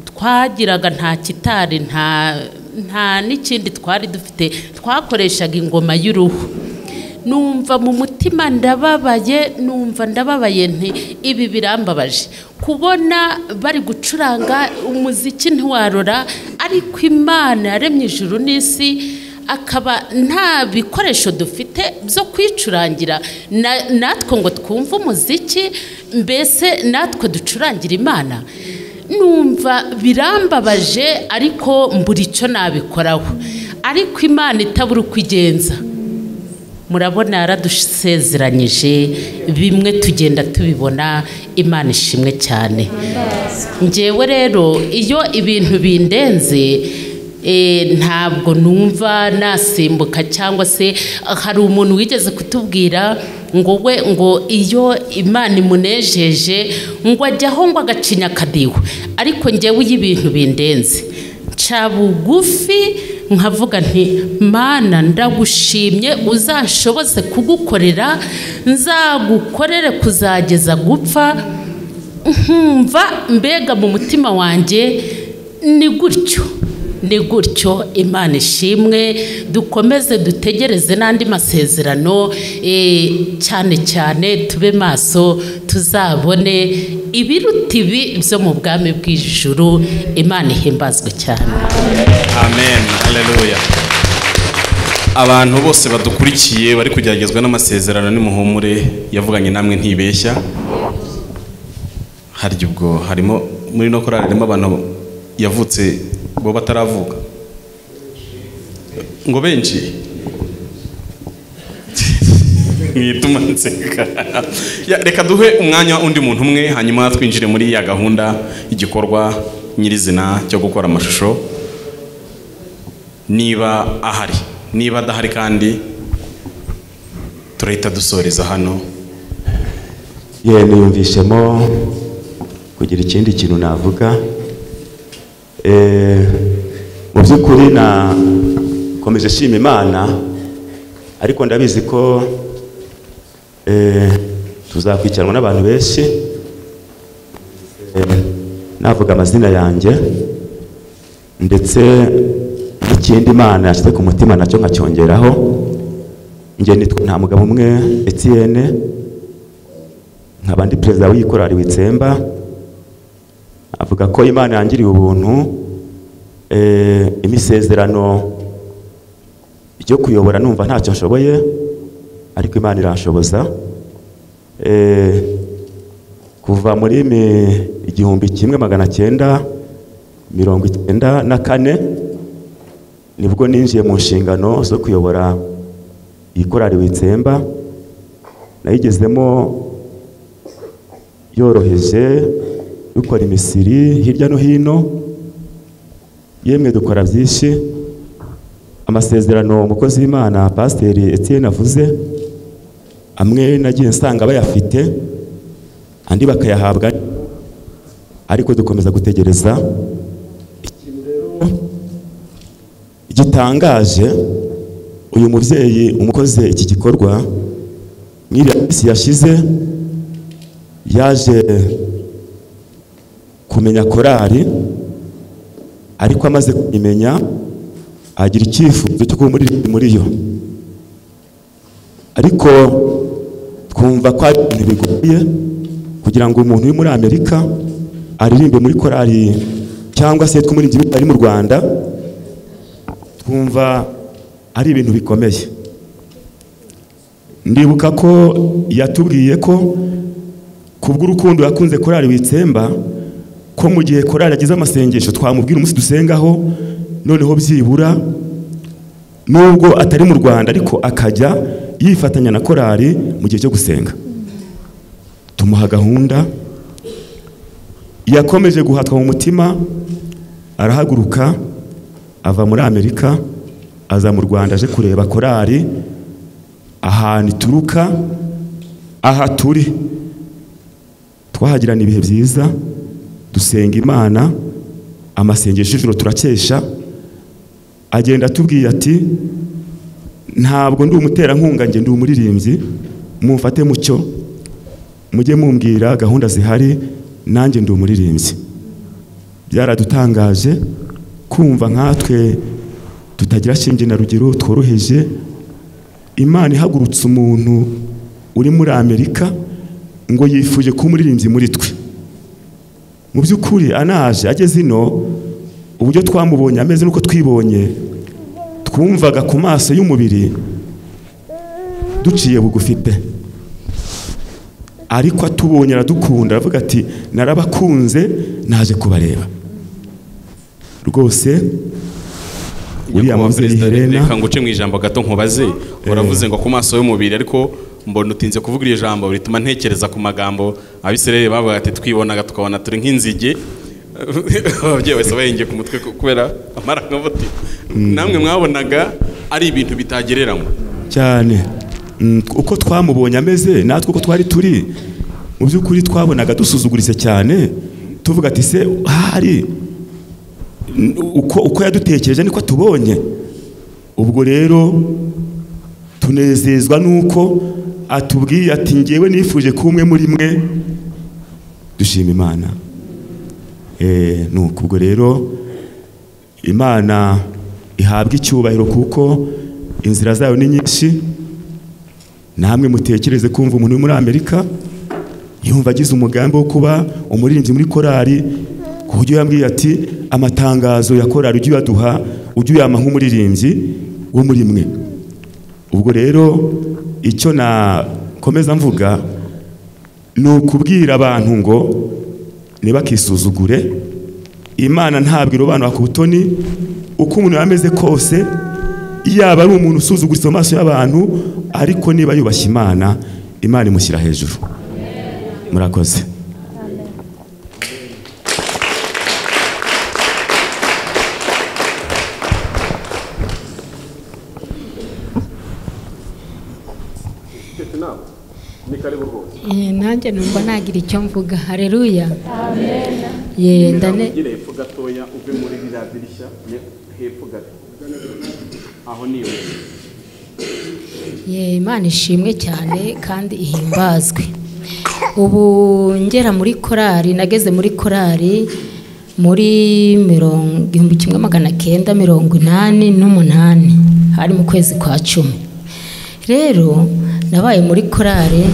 twagiraga, nta kitari, nta n'ikindi twari dufite, twakoreshaga ingoma y'uruhu. Numva mu mutima ndababaye, numva ndababaye nti ibi birambabaje kubona bari gucuranga umuziki ntiwarora, ariko Imana yaremye ijuru n'isi akaba nta bikoresho dufite byo kwicurangira natwe ngo twumve umuziki, mbese natwe ducurangira Imana. Numva birambabaje ariko mbura icyo nabikoraho. Ariko Imana itabura uko igenza, murabona yaradusezeranyije bimwe tugenda tubibona. Imana ishimwe cyane. Njyewe rero iyo ibintu bindenze ntabwo numva nasimbuka, cyangwa se hari umuntu wigeze kutubwira ngo we ngo iyo Imana imunejeje ngo ajyaho ngo agacinya akadiho, ariko njyewe iyo ibintu bindenze nca bugufi nkavuga nti Mana ndagushimye, uzanshoboze kugukorera, nzagukorere kuzageza gupfa. Nkumva mbega mu mutima wanjye ni gutyo, ni gutyo. Imana ishimwe, dukomeze dutegereze n'andi masezerano, cyane cyane tube maso tuzabone ibiruta ibi byo mu bwami bw'ijuru. Imana ihimbazwe cyane. Amen. Haleluya. Abantu bose badukurikiye bari kugeragezwa n'amasezerano, nimuhumure, yavuganye namwe ntibeshya. Harya ubwo harimo muri no korali harimo abantu yavutse bo bataravuka ngo benshi mwituma nseka. Reka duhe umwanya undi muntu umwe hanyuma twinjire muri ya gahunda y'igikorwa nyirizina cyo gukora amashusho, niba ahari. Niba adahari kandi turahita dusoreza hano. Ye, niyumvishemo kugira ikindi kintu navuga. Mu by'ukuri nakomeje shima Imana, ariko ndabizi ko tuzakwikiranwa n'abantu benshi. Navuga amazina yanjye ndetse n'ikindi Imana yashyize ku mutima nacyo nkacyongeraho. Njye nitwa nta mugabo umwe Etienne, nkaba ndi perezida w'iyi korali Witsemba. Avuga ko Imana yangiriye ubuntu, imisezerano ryo kuyobora numva ntacyo nshoboye, ariko Imana iranshoboza. Kuva muri 1994 nibwo ninjiye mu nshingano zo kuyobora iyi korali Witsemba. Nayigezemo yoroheje, dukora imisiri hirya no hino, yemwe dukora byinshi. Amasezerano umukozi w'Imana Pasiteri Etienne avuze, amwe nagiye nsanga bayafite, andi bakayahabwa, ariko dukomeza gutegereza. Ikintu rero gitangaje, uyu mubyeyi umukoze iki gikorwa mw'iriya minsi yashize yaje kumenya korali, ariko amaze kumenya agira icyifuzo cyo kuba muri yo, ariko twumva ko ari ibintu bigoye kugira ngo umuntu uri muri Amerika aririmbe muri korali, cyangwa se tw'umuririmbyi ari mu Rwanda, twumva ari ibintu bikomeye. Ndibuka ko yatubwiye ko kubw'urukundo yakunze korali Witsemba, ko mu gihe korali agize amasengesho twamubwira umunsi dusengaho, noneho byibura nubwo atari mu Rwanda ariko akajya yifatanya na korali mu gihe cyo gusenga. Tumuha gahunda, yakomeje guhatwa mu mutima, arahaguruka ava muri Amerika aza mu Rwanda aje kureba korali ahantu ituruka, aha turi. Twahagirana ibihe byiza, dusenga Imana, amasengesho ijoro turakesha. Agenda atubwiye ati ntabwo ndi umuterankunga, nge ndi umuririmbyi, mumfate mucyo mujye mumbwira gahunda zihari, nanjye ndi umuririmbyi. Byaradutangaje kumva nkatwe tutagira shinge na rugero, tworoheje, Imana ihagurutse umuntu uri muri Amerika ngo yifuje kuba umuririmbyi muri twe. Mu by'ukuri anaje ageze ino, uburyo twamubonye ameze nuko twibonye, twumvaga ku maso y'umubiri duciye bugufi pe, ariko atubonye aradukunda, aravuga ati narabakunze naje kubareba. Rwose uriya mubyeyi Helena, reka nguce mu ijambo gato nkubaze, uravuze ngo ku maso y'umubiri, ariko mbona utinze kuvuga iryo jambo bituma ntekereza ku magambo Abisirayeli bavuga ati twibonaga tukabona turi nk'inzige. Ababyeyi bose bahengeye ku mutwe kubera amarangamutima. Namwe mwabonaga ari ibintu bitagereranywa cyane. Uko twamubonye ameze natwe uko twari turi, mu by'ukuri twabonaga dusuzuguritse cyane, tuvuga ati se hari uko yadutekereje niko tubonye. Ubwo rero tunezezwa nuko atubwiye ati ngewe nifuje kuba umwe muri mwe, dushima Imana. Nuko ubwo rero Imana ihabwa icyubahiro kuko inzira zayo ni nyinshi. Namwe mutekereze kumva umuntu muri Amerika yumva agize umugambi wo kuba umuririmbyi muri korali, ku buryo yambwiye ati amatangazo ya korali ujye uyaduha, ujye uyama nk'umuririmbyi wo muri mwe. Ubwo rero icyo nakomeza mvuga ni ukubwira abantu ngo ntibakisuzugure, Imana ntabwo irobanura ku butoni, uko umuntu yameze kose, yaba ari umuntu usuzuguritse mu maso y'abantu, ariko niba yubashye Imana, Imana imushyira hejuru. Murakoze. Nanjye numva nagira icyo mvuga. Haleluya. Amen. Ye ndane ugire hepfo gatoya uve muri ririya dirishya hepfo gato aho niyo. Ye Imana ishimwe cyane kandi ihimbazwe. Ubu ngera muri korali, nageze muri korali muri 1988, hari mu kwezi kwa 10. Rero nabaye muri korali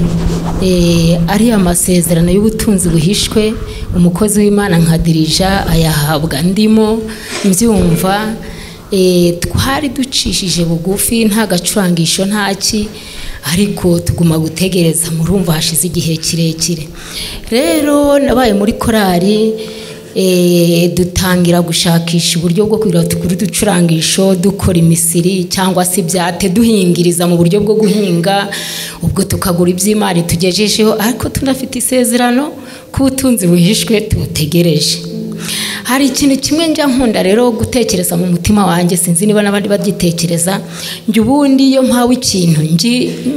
Ari amasezerano y'ubutunzi buhishwe, umukozi w'Imana nka dirija ayahabwa ndimo mbyumva. Twari ducishije bugufi, nta gacurangisho ntaki, ariko tuguma gutegereza. Murumva hashize igihe kirekire. Rero nabaye muri korali, dutangira gushakisha uburyo bwo kugira tugure uducurangisho, dukora imisiri cyangwa se ibyate, duhingiriza mu buryo bwo guhinga, ubwo tukagura iby'Imana tugejejeho, ariko tunafite isezerano ko ubutunzi buhishwe tubutegereje. Hari ikintu kimwe njya nkunda rero gutekereza mu mutima wanjye, sinzi niba n'abandi bagitekereza. Njye ubundi iyo mpawe ikintu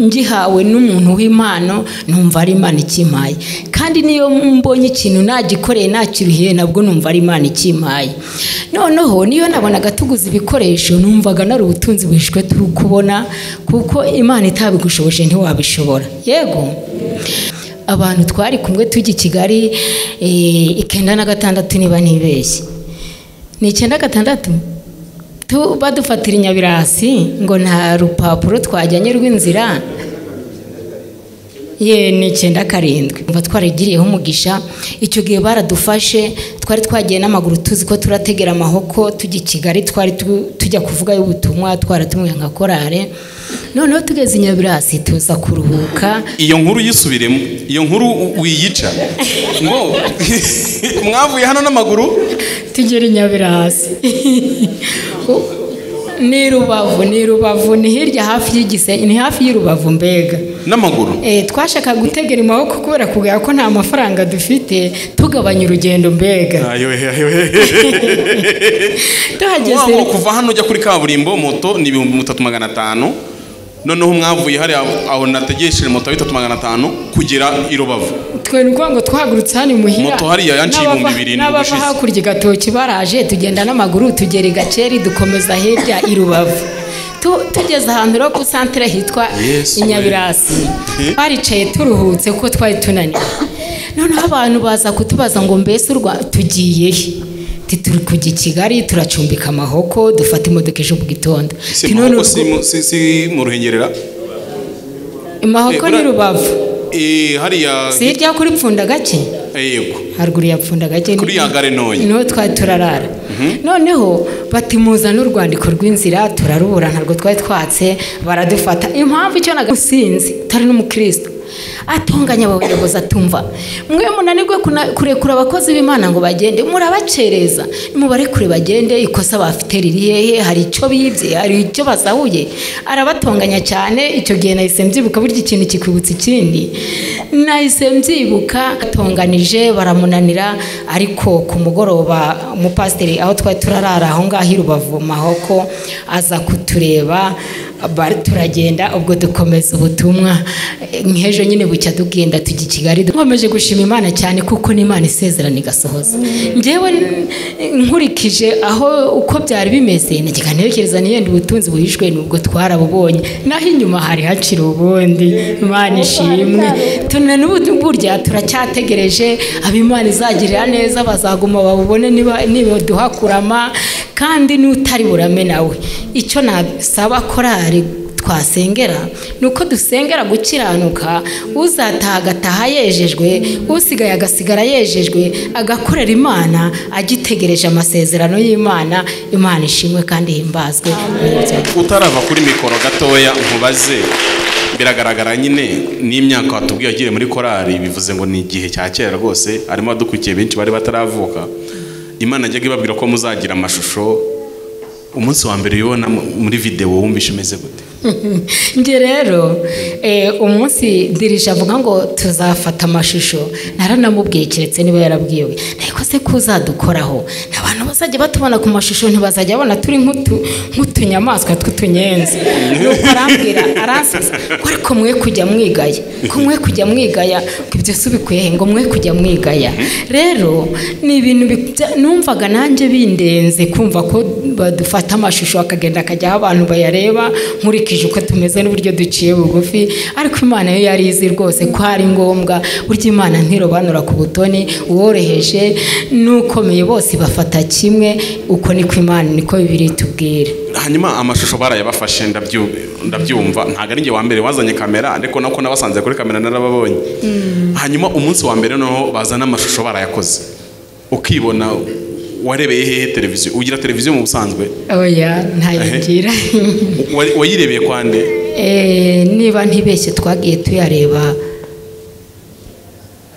ngihawe n'umuntu w'impano, numva ari Imana ikimpaye, kandi niyo mbonye ikintu nagikoreye nakiruhiye, nabwo numva ari Imana ikimpaye. Noneho niyo nabonaga tuguze ibikoresho, numvaga nari ubutunzi buhishwe turi kubona, kuko Imana itabigushoboje ntiwabishobora. Yego, abantu twari kumwe tujya i Kigali 96 niba ntibeshye, ni 96, badufatira Inyabirasi ngo nta rupapuro twajyanye rw'inzira. Ye, ni 97. Umva twarigiriyeho umugisha icyo gihe, baradufashe. Twari twagiye n'amaguru tuzi ko turategera amahoko tujya i Kigali, twari tujya kuvuga y'ubutumwa, twaratumwe nka korale. Noneho tugeze i Nyabirasi tuza kuruhuka. Iyo nkuru yisubiremo, iyo nkuru wiyica ngo mwavuye hano n'amaguru tugera i Nyabirasi. Ni Rubavu, ni Rubavu, ni hirya hafi y'Igisenyi, ni hafi y'Urubavu mbega. N'amaguru? Twashaka gutegera amaboko kubera kugaya ko nta mafaranga dufite, tugabanya urugendo mbega. Tuhageze kuva hano ujya kuri kaburimbo moto ni 3500. Noneho mwavuye hari aho nategesheje moto 3500 kugera i Rubavu. Twe nuko ngo twahagurutse hano imuhira. Moto hariya yanciye 7000 n'abava hakurya Gatoki baraje, tugenda n'amaguru tugera i Gakeri, dukomeza hirya i Rubavu. Tugeze ahantu rero ku centre hitwa Inyabirasi, baricaye turuhutse kuko twari tunaniwe. Noneho abantu baza kutubaza ngo mbese urwa tugiye he? Turi kujya i Kigali, turacumbika amahoko, dufata imodoka ejo mu gitondo. Si mu Ruhengerera? Mahoko ni Rubavu. Hariya si hirya kuri Pfunda Gake? Yego, haruguru ya Pfunda Gake, kuri ya gare ntoya niho twari turarara. Noneho bati muzane urwandiko rw'inzira, turarubura, ntabwo twari twatse, baradufata. Impamvu icyo nagasinzi tari n'umukristo atonganya abayobozi, atumva mwe munanirwe kurekura abakozi b'Imana ngo bagende, murabacereza, nimubarekure bagende, ikosa bafite riri hehe? Hari icyo bibye, hari icyo basahuye? Arabatonganya cyane. Icyo gihe nahise mbyibuka, burya ikintu kikwibutsa ikindi, nahise mbyibuka. Atonganije baramunanira, ariko ku mugoroba umupasiteri aho twari turarara aho ngaho i Rubavu Mahoko aza kutureba, turagenda, ubwo dukomeza ubutumwa. Nk'ejo nyine bucya tugenda tujya i Kigali. Nkomeje gushima Imana cyane kuko n'Imana isezerana igasohoza. Njyewe nkurikije aho uko byari bimeze, najyaga ntekereza niyenda ubutunzi buhishwe nubwo twarabubonye, naho inyuma hari hakiri ubundi. Imana ishimwe. Tuna n'ubu burya turacyategereje ab'Imana izagirira neza, bazaguma babubone niba duhakurama, kandi n'utari burame nawe. Icyo nasaba korali twasengera nuko dusengera gukiranuka, uzataha agataha yejejwe, usigaye agasigara yejejwe, agakorera Imana agitegereje amasezerano y'Imana. Imana ishimwe kandi himbazwe. Utarava kuri mikoro gatoya nkubaze, biragaragara nyine n'imyaka watubwiye agire muri korali, bivuze ngo ni igihe cya kera rwose, harimo abadukurikiye benshi bari bataravuka. Imana ajyaga ibabwira ko muzagira amashusho. Umunsi wa mbere ubibona muri video wumvishe umeze gute? Njye rero umunsi dirija avuga ngo tuzafata amashusho, naranamubwiye keretse niba yarabwiwe, ariko se kuzadukoraho abantu bazajya batubona ku mashusho ntibazajya babona turi nk'utunyamaswa tw'utunyenzi. Nuko arambwira aransubiza ko ariko mwe kujya mwigaya, ko mwe kujya mwigaya, ngo ibyo si ubikuye ngo mwe kujya mwigaya. Rero ni ibintu numvaga nanjye bindenze kumva ko badufata amashusho akagenda akajyaho abantu bayareba, nkurikije Dukurikije uko tumeze n'uburyo duciye bugufi, ariko Imana yo yari izi rwose ko ari ngombwa. Burya Imana ntirobanura ku butoni, uworoheje n'ukomeye bose bafata kimwe. Uko niko Imana, niko Bibiliya itubwira. Hanyuma amashusho barayabafashe, ndabyumva ntabwo ari njye wa mbere wazanye kamera, ariko nako nabasanze kuri kamera narababonye. Hanyuma umunsi wa mbere noneho bazana amashusho barayakoze, ukibona warebeye hehe televiziyo? Ugira televiziyo mu busanzwe? Oya, ntayigira. Wayirebeye kwande? Niba ntibeshye twagiye tuyareba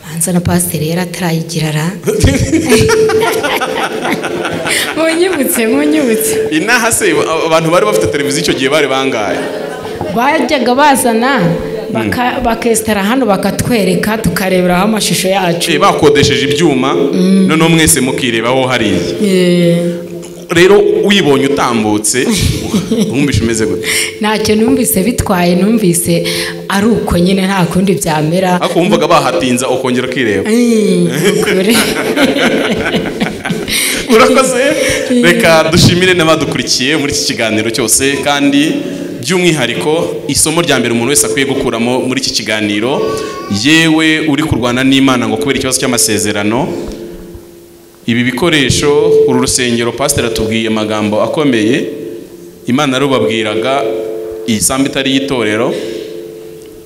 manza na pasiteri yari atarayigira ra. Munyibutse. Inaha se abantu bari bafite televiziyo icyo gihe bari bangahe? Bajyaga bazana bakesitara hano bakatwereka tukareberaho amashusho yacu. Bakodesheje ibyuma noneho mwese mukirebaho hariya. Rero uyibonye utambutse wumvishe umeze gute? Ntacyo numvise bitwaye, numvise ari uko nyine nta kundi byamera. Ariko wumvaga bahatinza ukongera ukireba. Urakoze. Reka dushimire n'abadukurikiye muri iki kiganiro cyose, kandi by'umwihariko isomo rya mbere umuntu wese akwiye gukuramo muri iki kiganiro, yewe uri kurwana n'Imana ngo kubera ikibazo cy'amasezerano, ibi bikoresho, uru rusengero, pasiteri atubwiye amagambo akomeye. Imana yarubabwiraga iyi sambu itari y'itorero,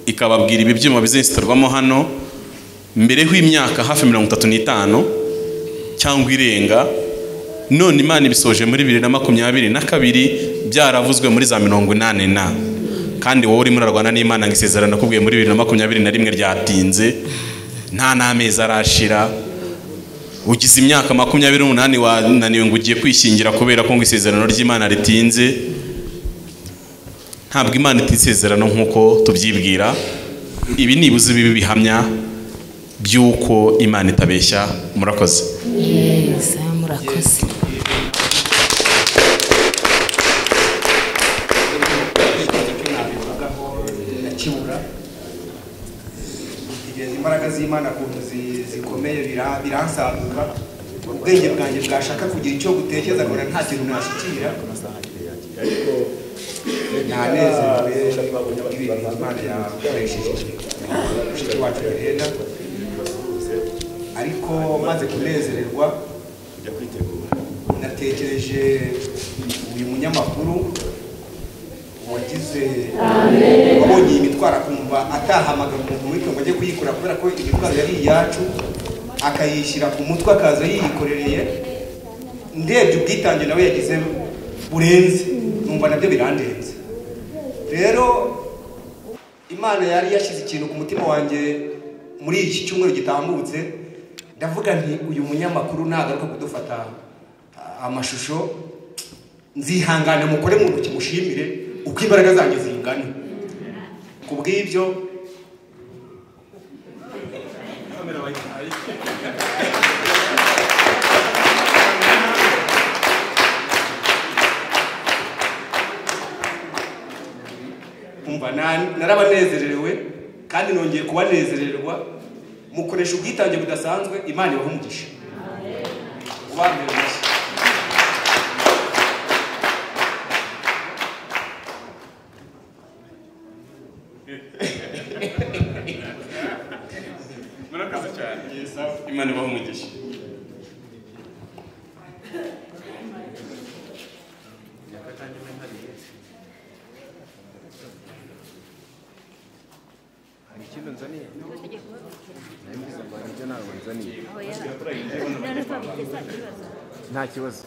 ikababwira ibi byuma bizinsitarwamo hano mbere y'imyaka hafi 35 cyangwa irenga. None Imana ibisoje muri 2022, byaravuzwe muri za 84. Kandi wowe urimo urarwana n'Imana ngo isezerano nakubwiye muri 2021 ryatinze, nta n'amezi arashira, ugize imyaka 28 wananiwe ngo ugiye kwishingira kubera ko ngo isezerano ry'Imana ritinze. Ntabwo Imana itisezerano nk'uko tubyibwira. Ibi nibuze bibi bihamya by'uko Imana itabeshya. Murakoze. Yes, murakoze. Imbaraga z'Imana kuntu zikomeye biransaduka, ubwenge bwanjye bwashaka kugira icyo gutekereza nkora nta kintu nashyikira. Ariko nanezerewe ibintu Imana yakoresheje mushiki wacu Helena, ariko maze kunezererwa natekereje uyu munyamakuru wagize wabonye iyi mitwaro akumva atahamagara umuntu witwa ngo ajye kuyikora kubera ko imitwaro yari iyacu, akayishyira ku mutwe akaza yiyikorereye. Ndebye ubwitange nawe yagize burenze, numva nabyo birandenze. Rero Imana yari yashyize ikintu ku mutima wanjye muri iki cyumweru gitambutse, ndavuga nti uyu munyamakuru nagaruka kudufata amashusho nzihangane mukore mu ntoki mushimire uko imbaraga zanjye zingana. Ku bw'ibyo umva narabanezerewe kandi nongeye kubanezererwa. Mukoresha ubwitange budasanzwe, Imana ibahe umugisha. Ubambere mushya. Murakoze cyane. Imana ibahe umugisha. Nta kibazo.